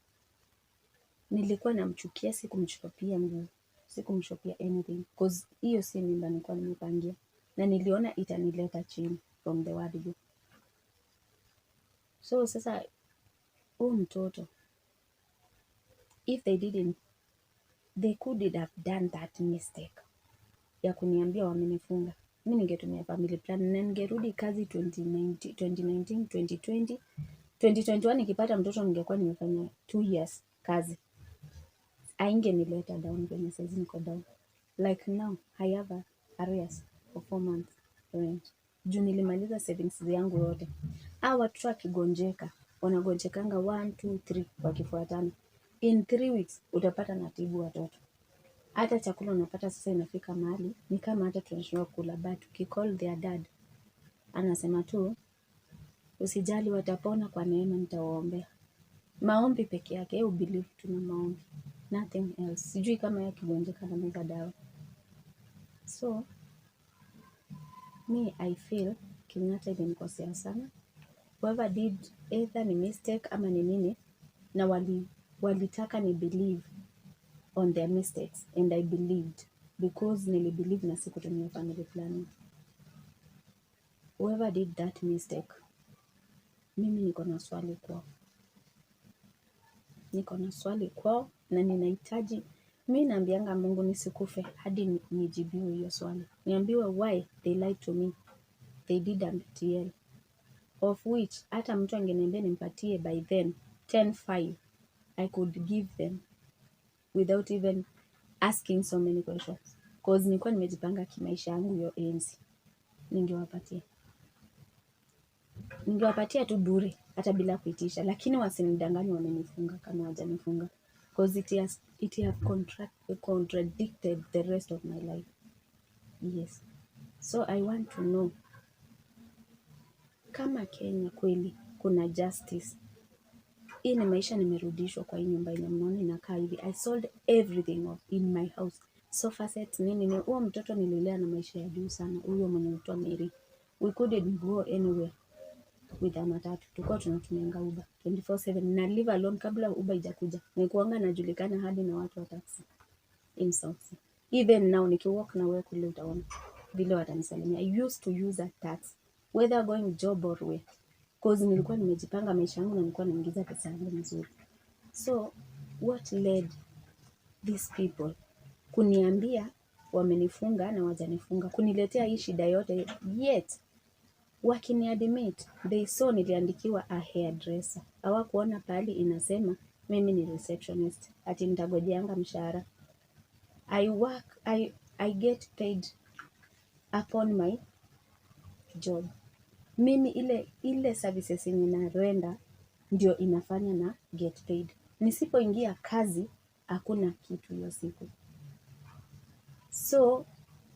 Nilikuwa namchukia, sikumshopia nguo, sikumshopia anything, cause hiyo si mimba nilikuwa nimepangia, na niliona itanileta chini from the word go. So sasa huu mtoto, if they didn't, they could have done that mistake ya kuniambia wamenifunga, mi ningetumia family plan na ningerudi kazi 2019, 2019 2020 2021. Nikipata mtoto ningekuwa nimefanya 2 years kazi, aingenileta down kwenye saizi niko down. Like now I have a arrears for 4 months rent juu nilimaliza savings yangu yote. Hawa watoto wakigonjeka wanagonjekanga 1 2 3 wakifuatana. In 3 weeks utapata natibu watoto. Hata chakula unapata sasa inafika mahali ni kama hata tunashindwa kula, but ukicall their dad anasema tu usijali, watapona kwa neema, nitawaombea. Maombi peke yake, yeye believe tuna maombi, nothing else. Sijui kama yeye akigonjeka anameza dawa. So me I feel Kenyatta ilinikosea sana. Whoever did, either ni mistake ama ni nini, na walitaka ni believe on their mistakes, and I believed because nilibelieve na sikutumia family planning. Whoever did that mistake, mimi niko na swali kwao, niko na swali kwao na ninahitaji, mi naambianga Mungu nisikufe hadi nijibiwe hiyo swali, niambiwe why they lied to me. They did a MTL of which hata mtu angeniambia nimpatie by then 10 5, I could give them without even asking so many questions, cause nilikuwa nimejipanga kimaisha yangu hiyo enzi. Ningewapatia tu bure hata bila kuitisha, lakini wasinidanganye wamenifunga kama hawajanifunga, cause it have contradicted the rest of my life. Yes, so I want to know kama Kenya kweli kuna justice. Hii ni maisha nimerudishwa kwa hii nyumba yenye mnaona inakaa hivi. I sold everything of in my house, sofa set, nini nini. Huo mtoto nililea na maisha ya juu sana, huyo mwenye anaitwa Mary. We couldn't go anywhere with a matatu, tulikuwa tunatumianga Uber 24/7 na live alone. Kabla Uber ijakuja nikuanga najulikana hadi na watu wa taxi in South C. Even now nikiwalk na wewe kule utaona vile watanisalimia. I used to use a taxi whether going job or where, cause nilikuwa nimejipanga maisha yangu na nilikuwa naingiza pesa yangu mzuri. So what led these people kuniambia wamenifunga na wajanifunga, kuniletea hii shida yote, yet wakiniadmit they saw niliandikiwa a hairdresser. Hawakuona pahali inasema mimi ni receptionist, ati nitagojeanga mshahara. I work, I get paid upon my job. Mimi ile ile services yenye na render ndio inafanya na get paid. Nisipoingia kazi hakuna kitu hiyo siku. So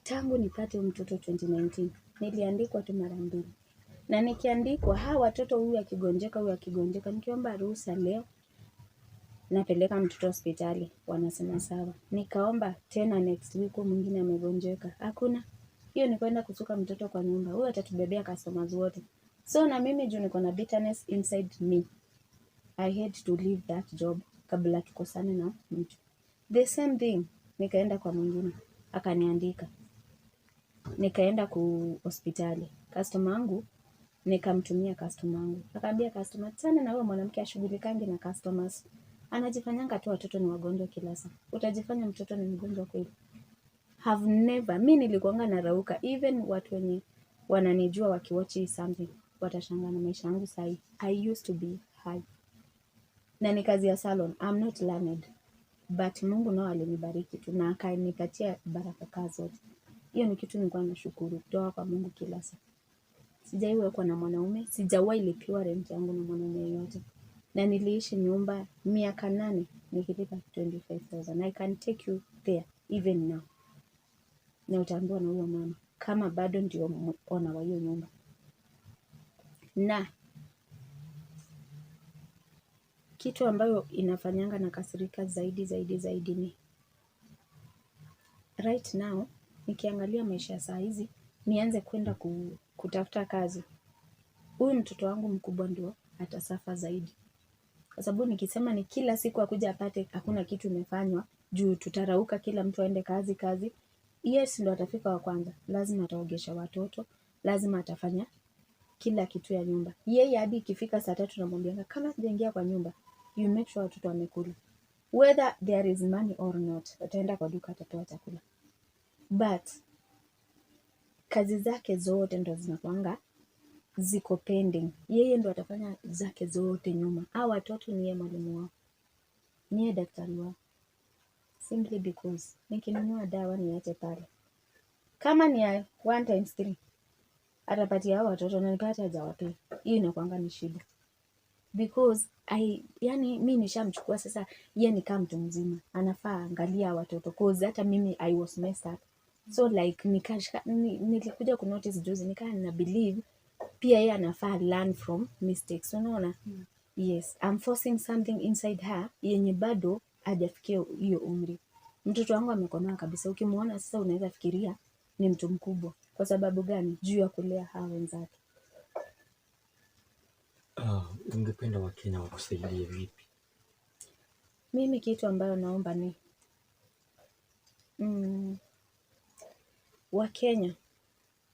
tangu nipate huyu mtoto 2019 niliandikwa tu mara mbili, na nikiandikwa hawa watoto, huyu akigonjeka, huyu akigonjeka, nikiomba ruhusa leo napeleka mtoto hospitali, wanasema sawa. Nikaomba tena next week, huyu mwingine amegonjeka, hakuna. Hiyo ni kwenda kusuka mtoto kwa nyumba, huyo atatubebea customers wote. So na mimi juu niko na bitterness inside me, I had to leave that job kabla tukosane na mtu. The same thing, nikaenda kwa mwingine akaniandika, nikaenda ku hospitali, customer wangu nikamtumia customer wangu, akaambia customer, tena na huyo mwanamke ashughulikangi na customers, anajifanyanga tu watoto ni wagonjwa kila saa. Utajifanya mtoto ni mgonjwa kweli? Have never, mi nilikuanga narauka, even watu wenye wananijua wakiwatch something watashangaa na maisha yangu sahi. I used to be high na ni kazi ya salon. I'm not learned but Mungu nao alinibariki tu na akanipatia baraka kaa zote. Hiyo ni kitu nilikuwa nashukuru kutoka kwa Mungu kila saa. Sijawahi wekwa na mwanaume, sijawahi lipiwa rent yangu na mwanaume yeyote, na niliishi nyumba miaka 8 nikilipa 25,000. I can take you there even now, na utaambiwa na huyo mama kama bado ndio owner wa hiyo nyumba. Na kitu ambayo inafanyanga nakasirika zaidi zaidi zaidi ni right now nikiangalia maisha ya saa hizi, nianze kwenda kutafuta kazi, huyu mtoto wangu mkubwa ndio atasuffer zaidi, kwa sababu nikisema ni kila siku akuja apate hakuna kitu imefanywa, juu tutarauka, kila mtu aende kazi kazi. Yes, ndo atafika wa kwanza, lazima ataogesha watoto, lazima atafanya kila kitu ya nyumba. Yeye hadi ikifika saa 3 namwambianga kama sijaingia kwa nyumba, you make sure watoto wamekula, whether there is money or not, ataenda kwa duka atapewa chakula, but kazi zake zote ndo zinakuanga ziko pending. Yeye ndo atafanya zake zote nyuma. Hao watoto ni yeye mwalimu wao, ni yeye daktari wao, simply because nikinunua dawa niache pale, kama ni ya 1 times 3 atapatia hao watoto na nipate hajawapea. Hiyo inakuanga ni shida because yani mi nishamchukua sasa, yeye ni kama mtu mzima, anafaa angalia watoto cause hata mimi I was messed up, so like nilikuja ku notice juzi nikaa na believe pia yeye anafaa learn from mistakes, unaona? Yes, I'm forcing something inside her yenye bado hajafikia hiyo umri. Mtoto wangu amekomaa kabisa, ukimuona sasa unaweza fikiria ni mtu mkubwa. Kwa sababu gani? Juu ya kulea hawa wenzake. Ungependa Wakenya wakusaidie vipi? Mimi kitu ambayo naomba ni Wakenya,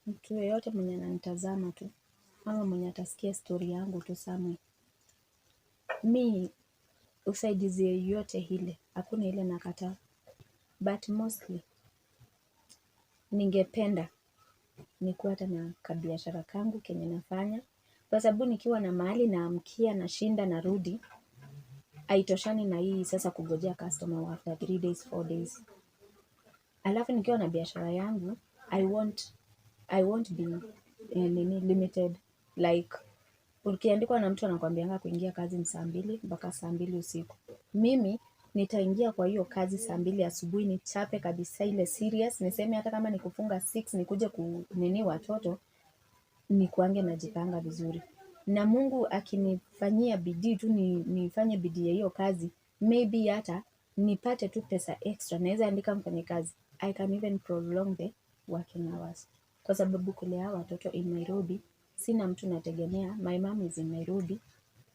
mtu yeyote mwenye ananitazama tu ama mwenye atasikia story yangu tu somewhere, mi usaidizi yoyote ile, hakuna ile nakataa, but mostly ningependa nikuwe hata na kabiashara kangu kenye nafanya, kwa sababu nikiwa na mahali naamkia nashinda narudi, haitoshani na hii sasa kungojea customer after 3 days 4 days. Alafu nikiwa na biashara yangu I won't be nini limited, like ukiandikwa na mtu anakuambianga kuingia kazi ni saa 2 mpaka saa 2 usiku. Mimi nitaingia kwa hiyo kazi saa 2 asubuhi nichape kabisa ile serious, niseme hata kama ni kufunga 6 nikuje kunini watoto, nikuange najipanga vizuri. Na Mungu akinifanyia bidii tu nifanye bidii ya hiyo kazi, maybe hata nipate tu pesa extra, naweza andika mfanyikazi. I can even prolong the working hours. Kwa sababu kulea watoto in Nairobi, sina mtu nategemea. My mom is in Nairobi,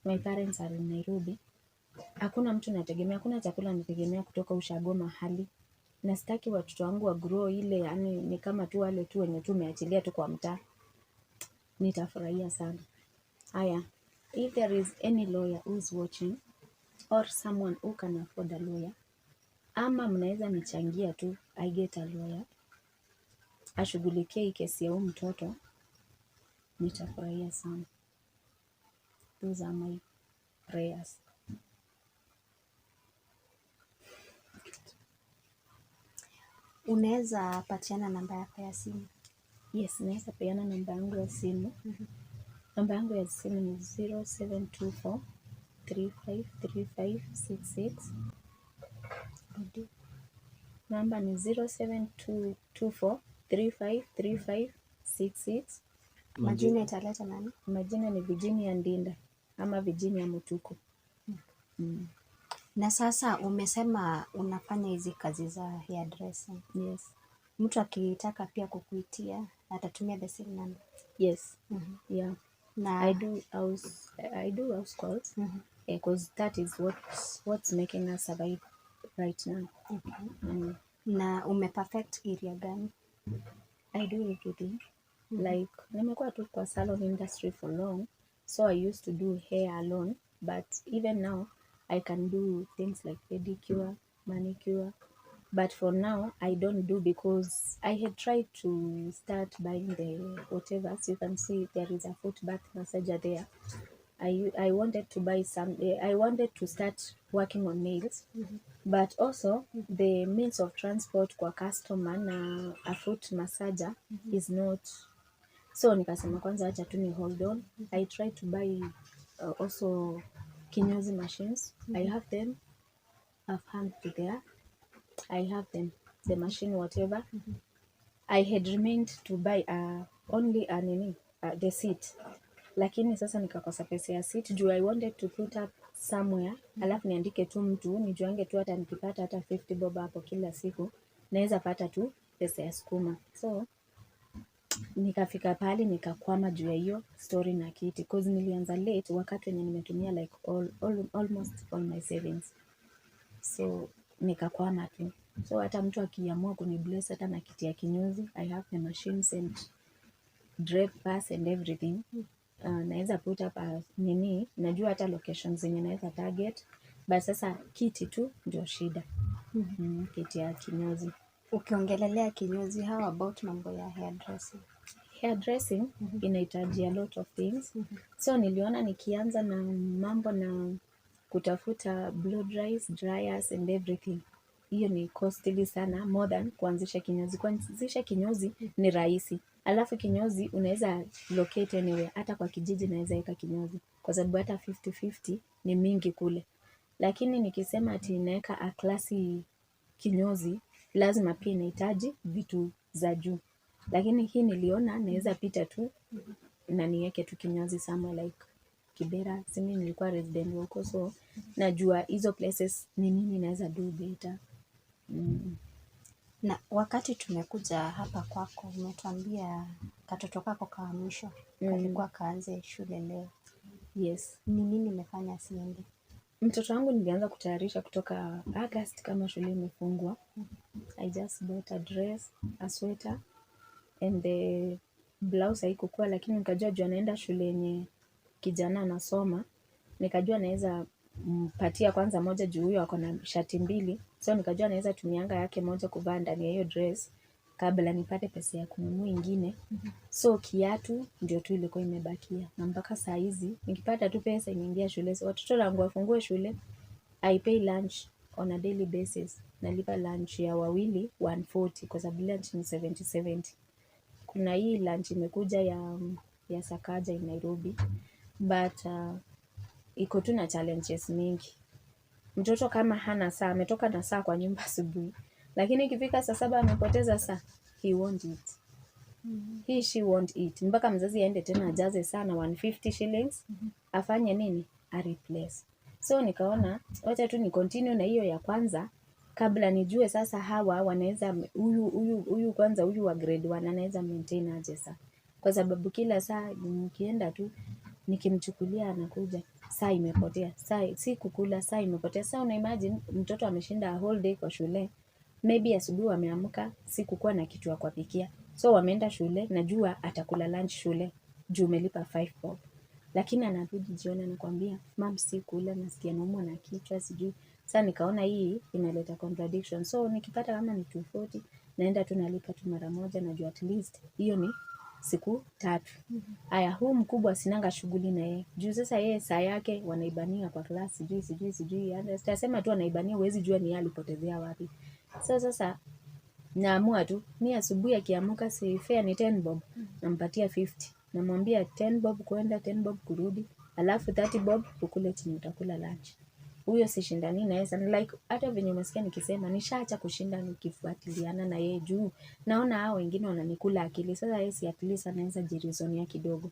my parents are in Nairobi. Hakuna mtu nategemea, hakuna chakula nategemea kutoka ushago mahali. Na sitaki watoto wangu wa grow ile, yani ni kama tu wale tu wenye tu umeachilia tu kwa mtaa. Nitafurahia sana. Haya, if there is any lawyer who is watching or someone who can afford a lawyer, ama mnaweza nichangia tu I get a lawyer ashughulikie hii kesi ya huyu mtoto, nitafurahia sana. Those are my prayers. Unaweza patiana namba yako ya simu? Yes, naweza peana namba yangu ya simu. Namba yangu ya simu ni 0724 353566. Rudi. Namba ni 0724 353566. Majina italeta nani? Majina ni Virginia Ndinda ama Virginia Mutuku. Na sasa umesema unafanya hizi kazi za hairdressing. Yes. Mtu akitaka pia kukuitia atatumia the same number? Yes. Yeah. Na I do house calls because that is what's making us survive right now. Na umeperfect area gani? I do everything. Like, nimekuwa tu kwa salon industry for long, so I used to do hair alone, but even now I can do things like pedicure, manicure, but for now I don't do because I had tried to start buying the whatever. So you can see there is a foot bath massager there. I wanted to buy some. I wanted to start working on nails, but also the means of transport kwa customer na a foot massager is not, so nikasema kwanza acha tu ni hold on. I tried to buy also kinyozi machines. I have them. I've hung to there. I have them, the machine, whatever. I had remained to buy only a nini, the seat, lakini sasa nikakosa pesa ya seat juu I wanted to put up somewhere, alafu niandike tu mtu, nijuange tu hata nikipata hata 50 bob hapo kila siku, naweza pata tu pesa ya sukuma. So nikafika pahali nikakwama juu ya hiyo story na kiti, cause nilianza late wakati wenye nimetumia like almost all my savings, so nikakwama tu. So hata mtu akiamua kunibless hata na kiti ya kinyozi, I have the machines and drape pass and everything. Naweza put up a nini, najua hata locations zenye naweza target, but sasa kiti tu ndio shida. Kiti ya kinyozi. Ukiongelelea kinyozi, how about mambo ya hairdressing? Hairdressing inahitaji a lot of things, so niliona nikianza na mambo na kutafuta blow dries, dryers and everything, hiyo ni costly sana, more than kuanzisha kinyozi. Kuanzisha kinyozi ni rahisi, alafu kinyozi unaweza locate anywhere, hata kwa kijiji naweza weka kinyozi kwa sababu hata 50-50 ni mingi kule. Lakini nikisema ati naweka a classy kinyozi, lazima pia inahitaji vitu za juu. Lakini hii niliona naweza pita tu na niweke tu kinyozi somewhere like Kibera. Si mimi nilikuwa resident wa huko, so najua hizo places ni nini naweza do better. Na wakati tumekuja hapa kwako, umetuambia katoto kako ka mwisho kalikuwa kaanze shule leo. Yes. Ni nini imefanya asiende? Mtoto wangu nilianza kutayarisha kutoka August kama shule imefungwa. I just bought a dress, a sweater and the blouse haikukuwa, lakini nikajua juu anaenda shule yenye kijana anasoma, nikajua naweza mpatia kwanza moja juu huyo ako na shati mbili, so nikajua naweza tumianga yake moja kuvaa ndani ya hiyo dress kabla nipate pesa ya kununua ingine. So kiatu ndio tu ilikuwa imebakia, na mpaka saa hizi nikipata tu pesa inaingia shule. So watoto wangu wafungue shule, I pay lunch on a daily basis. Nalipa lunch ya wawili 140 kwa sababu lunch ni 70 70. Kuna hii lunch imekuja ya Sakaja in Nairobi, but iko tu na challenges mingi. Mtoto kama hana saa, ametoka na saa kwa nyumba asubuhi, lakini ikifika saa 7 amepoteza saa, he won't eat. He, she won't eat mpaka mzazi aende tena ajaze saa na 150 shillings, afanye nini, a replace. So nikaona wacha tu ni continue na hiyo ya kwanza kabla nijue sasa hawa wanaweza, huyu kwanza, huyu wa grade 1 anaweza maintain aje saa, kwa sababu kila saa nikienda tu nikimchukulia anakuja, saa imepotea, saa si kukula, saa imepotea. Saa una imagine mtoto ameshinda a whole day kwa shule, maybe asubuhi wameamka, sikukuwa na kitu ya kuwapikia, so wameenda shule, najua atakula lunch shule juu umelipa 5 bob, lakini anarudi jioni anakwambia, "Mum, sikula, nasikia naumwa na kichwa," sijui. Sasa nikaona hii inaleta contradiction, so nikipata kama ni 240, naenda tu nalipa tu mara moja, najua at least hiyo ni siku 3. Aya, huu mkubwa sinanga shughuli na yeye juu sasa yeye saa yake wanaibania kwa class, sijui sijui sijui, yani sitasema tu wanaibania, huwezi jua ni yeye alipotezea wapi. So sasa naamua tu mi asubuhi akiamuka, si fare ni 10 bob, nampatia 50, namwambia 10 bob kwenda, 10 bob kurudi, alafu 30 bob ukule chenye utakula lunch. Huyo sishindani na yeye sana, like hata venye umesikia nikisema nishaacha kushinda nikifuatiliana na yeye juu naona hao wengine wananikula akili. Sasa yeye si at least anaweza jireasonia kidogo,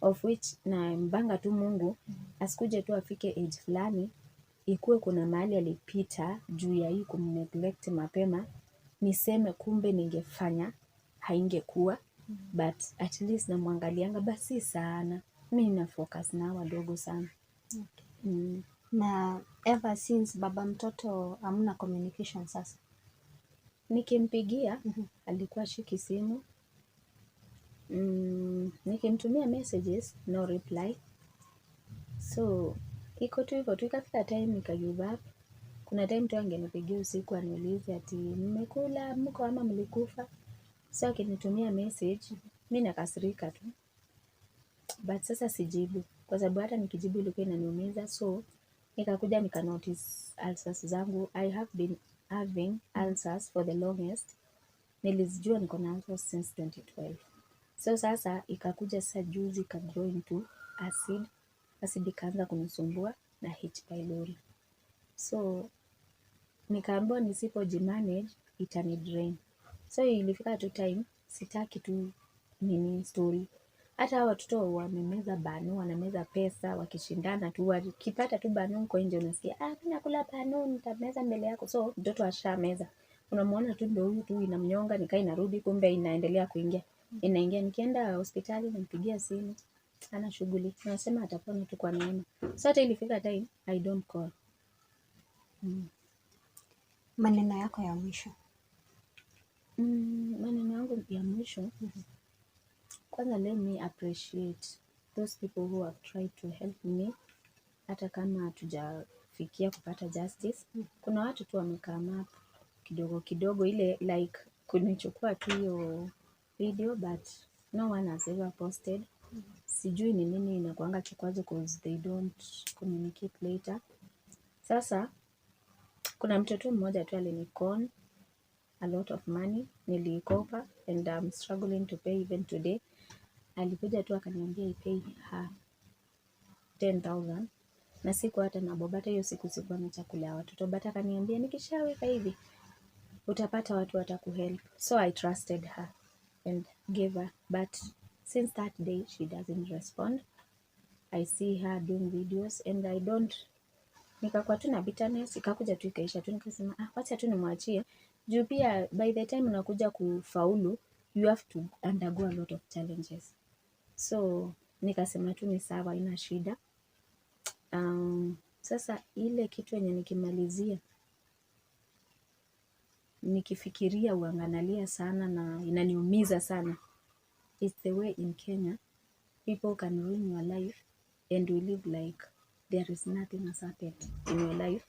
of which na mbanga tu Mungu asikuje tu afike age fulani ikuwe kuna mahali alipita juu ya hii kumneglect mapema. Niseme kumbe ningefanya haingekuwa, but at least namwangalianga, basi sana. Mi na focus na hawa wadogo sana. Okay. Na ever since baba mtoto hamna communication sasa? Nikimpigia alikuwa shiki simu. Nikimtumia messages no reply. So iko tu hivyo tu, ikafika time nika give up. Kuna time tu angenipigia usiku aniulize ati mmekula, mko ama mlikufa. So akinitumia message mi nakasirika tu, but sasa sijibu kwa sababu hata nikijibu ilikuwa inaniumiza. So nikakuja nika notice ulcers zangu. I have been having ulcers for the longest. Nilizijua niko na ulcers since 2012. So sasa ikakuja sasa juzi ika grow into acid. Acid ikaanza kunisumbua na H pylori. So nikaambiwa nisipojimanage itani drain. So ilifika tu time sitaki tu nini story. Hata hawa watoto wamemeza bano, wanameza pesa, wakishindana tu, wakipata tu bano huko nje unasikia, ah, mimi nakula bano, nitameza mbele yako. So mtoto ashameza. Unamuona tu ndio huyu tu inamnyonga, nikaa inarudi, kumbe inaendelea kuingia. Inaingia, nikienda hospitali nampigia simu, hana shughuli. Anasema atapona tu kwa neema. So hata ilifika time I don't call. Maneno yako ya mwisho? Maneno yangu ya mwisho, kwanza let me appreciate those people who have tried to help me, hata kama hatujafikia kupata justice. Kuna watu tu wamecome up kidogo kidogo, ile like kunichukua tu hiyo video, but no one has ever posted. Sijui ni nini inakuanga kikwazo, cause they don't communicate later. Sasa kuna mtoto mmoja tu alinicon a lot of money, niliikopa and I'm struggling to pay even today. Alikuja tu akaniambia I pay her 10,000 na siku hata na bob, hata hiyo siku sikuwa na chakula ya watoto, but akaniambia nikishaweka hivi utapata watu watakuhelp. So I trusted her and gave her, but since that day she doesn't respond. I see her doing videos and I don't, nikakuwa tu na bitterness, ikakuja tu ikaisha tu, nikasema ah, wacha tu nimwachie juu pia by the time unakuja kufaulu you have to undergo a lot of challenges. So nikasema tu ni sawa, haina shida. Sasa ile kitu yenye nikimalizia nikifikiria huanga sana na inaniumiza sana, it's the way in Kenya people can ruin your life and you live like there is nothing has happened in your life.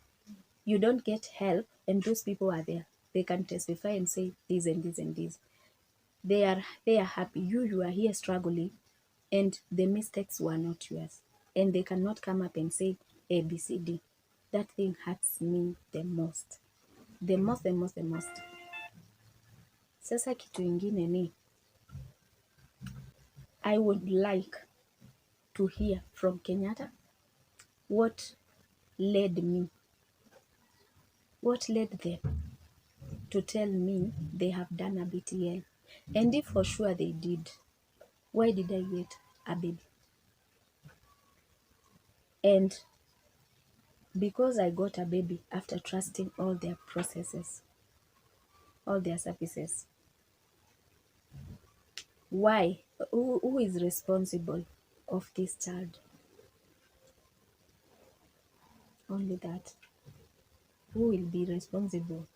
You don't get help and those people are there, they can testify and say this and this and this. They are happy, you are here struggling and the mistakes were not yours and they cannot come up and say A B C D. That thing hurts me the most, the most, the most, the most. Sasa kitu ingine ni I would like to hear from Kenyatta what led me, what led them to tell me they have done a BTL, and if for sure they did, why did I get a baby? And because I got a baby after trusting all their processes, all their services, why? Who is responsible of this child? Only that. Who will be responsible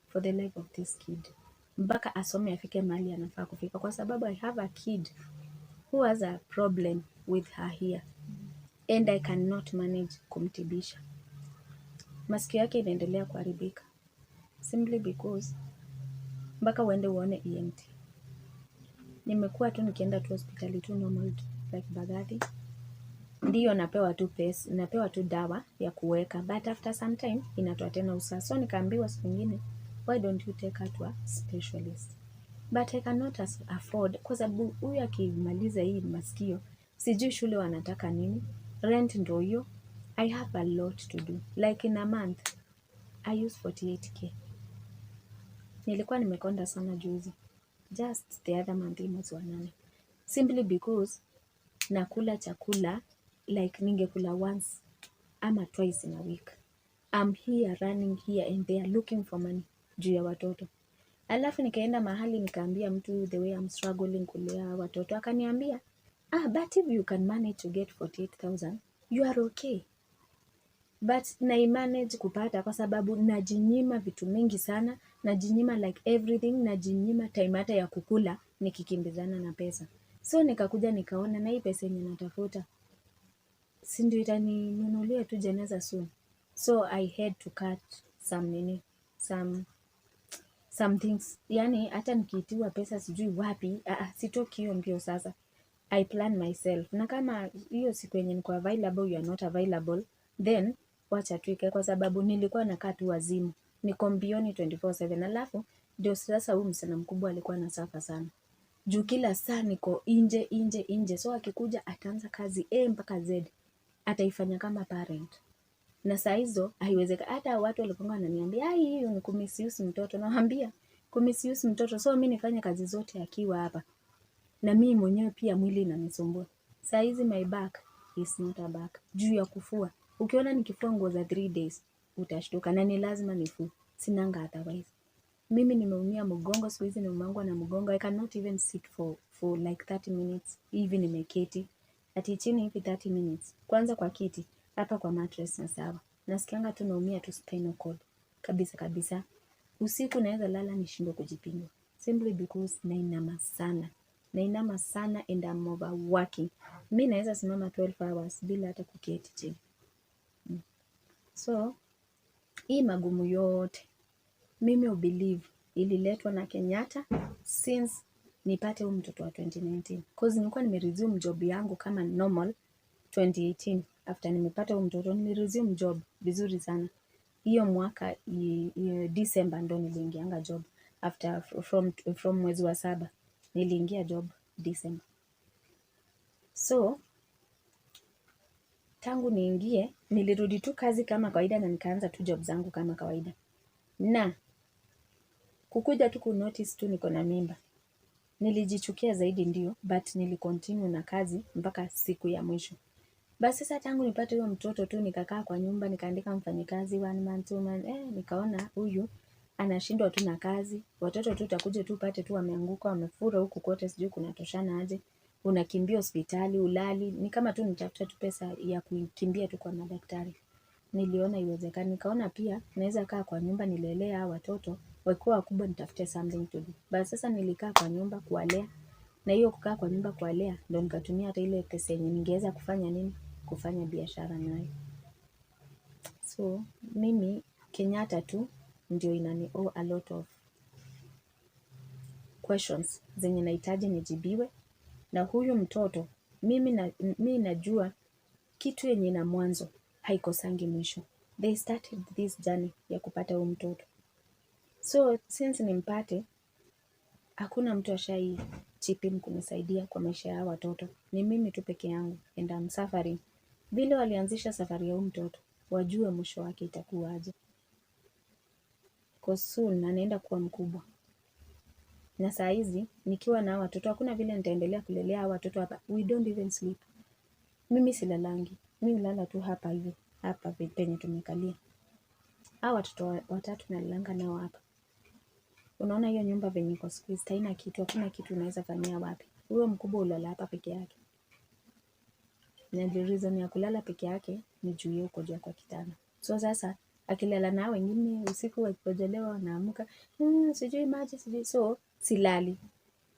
for the life of this kid? Mpaka asome afike mahali anafaa kufika, kwa sababu I have a kid who has a problem with her ear and I cannot manage kumtibisha. Masikio yake inaendelea kuharibika simply because mpaka uende uone ENT. Nimekuwa tu nikienda tu hospitali tu normal tu, like Mbagathi, ndiyo napewa tu pesa, napewa tu dawa ya kuweka, but after some time inatoa tena usaha. So nikaambiwa siku nyingine, why don't you take her to a specialist? But I cannot afford, kwa sababu huyu akimaliza hii masikio, sijui shule wanataka nini, rent ndo hiyo. I have a lot to do. Like in a month I use 48K. Nilikuwa nimekonda sana juzi, just the other month, hii mwezi wa 8, simply because nakula chakula like ningekula once ama twice in a week. I'm here running here and there looking for money juu ya watoto. Alafu nikaenda mahali nikaambia mtu the way I'm struggling kulea watoto, akaniambia, "Ah, but if you can manage to get 48,000, you are okay." But naimanage kupata kwa sababu najinyima vitu mingi sana, najinyima like everything, najinyima time hata ya kukula nikikimbizana na pesa. So nikakuja nikaona na hii pesa yenye natafuta, si ndio itaninunulia tu jeneza soon. So I had to cut some nini, some things. Yani hata nikiitiwa pesa sijui wapi, sitoki hiyo mbio sasa. I plan myself. Na kama hiyo siku yenye niko available, you are not available, then wacha tu ikae, kwa sababu nilikuwa nakaa tu wazimu. Niko mbioni 24/7. Alafu ndio sasa huyu msichana mkubwa alikuwa anasuffer sana. Juu kila saa niko nje nje nje. So akikuja ataanza kazi A mpaka Z. Ataifanya kama parent. Na saa hizo haiwezekani. Hata watu walikuwa wananiambia, "Ai, hiyo ni kumisuse mtoto." Nawaambia, kumisuse mtoto. So mimi nifanye kazi zote akiwa hapa. Na mimi mwenyewe pia mwili inanisumbua. Saa hizi my back is not a back. Juu ya kufua. Ukiona nikifua nguo za 3 days, utashtuka. Na ni lazima nifue. Sinanga otherwise. Mimi nimeumia mgongo, siku hizi nimeumwa na mgongo. I cannot even sit for like 30 minutes. Hivi nimeketi. Ati chini hivi 30 minutes. Kwanza kwa kiti, hapa kwa mattress na sawa. Nasikianga tu naumia tu spinal cord. Kabisa kabisa. Usiku naweza lala nishindwe kujipindua. Simply because nainama sana. Nainama sana and I'm overworking. Mi naweza simama 12 hours bila hata kuketi chini. So, hii magumu yote, mimi hubelieve ililetwa na Kenyatta since nipate huyu mtoto wa 2019. Cause nilikuwa nimeresume job yangu kama normal 2018. After nimepata huyu mtoto niliresume job vizuri sana. Hiyo mwaka December ndo niliingianga job. After from mwezi wa 7 niliingia job December. So tangu niingie nilirudi tu kazi kama kawaida na nikaanza tu job zangu kama kawaida. Na kukuja tu kunotice tu niko na mimba. Nilijichukia zaidi ndio, but nilicontinue na kazi mpaka siku ya mwisho. Basi sasa tangu nipate huyo mtoto tu nikakaa kwa nyumba, nikaandika mfanyikazi 1 month, 2 month, nikaona huyu anashindwa tu na kazi. Watoto tu utakuja tu upate tu wameanguka, wamefura huku kote, sijui kunatoshana aje. Unakimbia hospitali, ulali, ni kama tu nitafuta tu pesa ya kukimbia tu kwa madaktari. Niliona haiwezekani, nikaona pia naweza kaa kwa nyumba nilelee hawa watoto, wakiwa wakubwa nitafute something to do. Basi sasa nilikaa kwa nyumba kuwalea, na hiyo kukaa kwa nyumba kuwalea ndo nikatumia hata ile pesa yenye ningeweza kufanya nini? Kufanya biashara nayo. So mimi Kenyatta tu ndio inani owe a lot of questions zenye nahitaji nijibiwe. Na huyu mtoto mimi najua kitu yenye ina mwanzo haikosangi mwisho. They started this journey ya kupata huyu mtoto. So since nimpate, hakuna mtu ashai chip in kunisaidia kwa maisha ya hawa watoto. Ni mimi tu peke yangu and I'm suffering. Vile walianzisha safari ya huyu mtoto, wajue mwisho wake itakuwa aje. Cause soon anaenda kuwa mkubwa. Na saa hizi nikiwa na hawa watoto hakuna vile nitaendelea kulelea hawa watoto hapa. We don't even sleep. Mimi silalangi. Mimi hulala tu hapa hivi, hapa penye tumekalia. Hawa watoto watatu nalalanga nao hapa. Unaona hiyo nyumba venye iko squeezed, haina kitu, hakuna kitu unaweza fanyia wapi. Huyo mkubwa hulala hapa peke yake. Na the reason ya kulala peke yake ni juu yeye hukojoa kwa kitanda. So sasa akilala na wengine usiku wakikojolewa wanaamka, sijui maji sijui, so silali.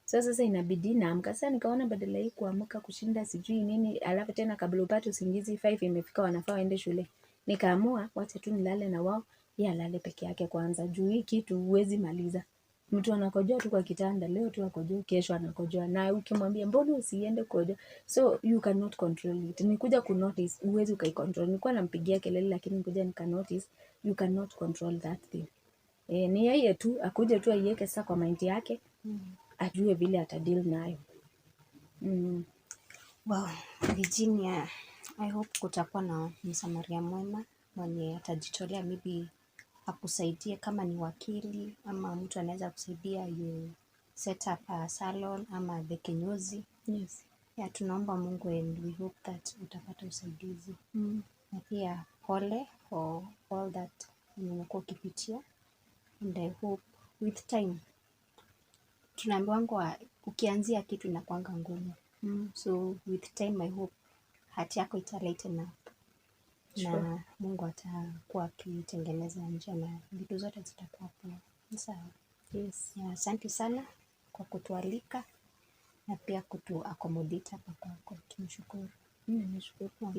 So sasa inabidi naamka. Sasa nikaona badala hii kuamka kushinda sijui nini, alafu tena kabla upate usingizi 5 imefika wanafaa waende shule. Nikaamua wacha tu nilale na wao, yeye alale peke yake kwanza. Juu hii kitu huwezi maliza. Mtu anakojoa tu kwa kitanda, leo tu akojoa, kesho anakojoa. Na ukimwambia mbona usiende kukojoa? So you cannot control it. Nikuja kunotice, huwezi ukaicontrol. Nilikuwa nampigia kelele lakini nikuja nikanotice, you cannot control that thing. Ni yeye tu, akuje tu aiweke sasa kwa mind yake, ajue vile atadeal nayo. Wow, Virginia, I hope kutakuwa na msamaria mwema mwenye atajitolea maybe akusaidie kama ni wakili ama mtu anaweza kusaidia you set up a salon ama the kinyozi. Yes. Yeah, tunaomba Mungu and we hope that utapata usaidizi. Na pia pole for all that umekuwa ukipitia and I hope with time Tunaambiwangwa ukianzia kitu inakuanga ngumu. So with time I hope heart yako ita lighten up na Mungu atakuwa akitengeneza njia na vitu zote zitakuwa poa. Ni sawa. Yes. Yeah, asante sana kwa kutualika na pia kutu accommodate hapa kwako. Tunashukuru. Mimi nimeshukuru.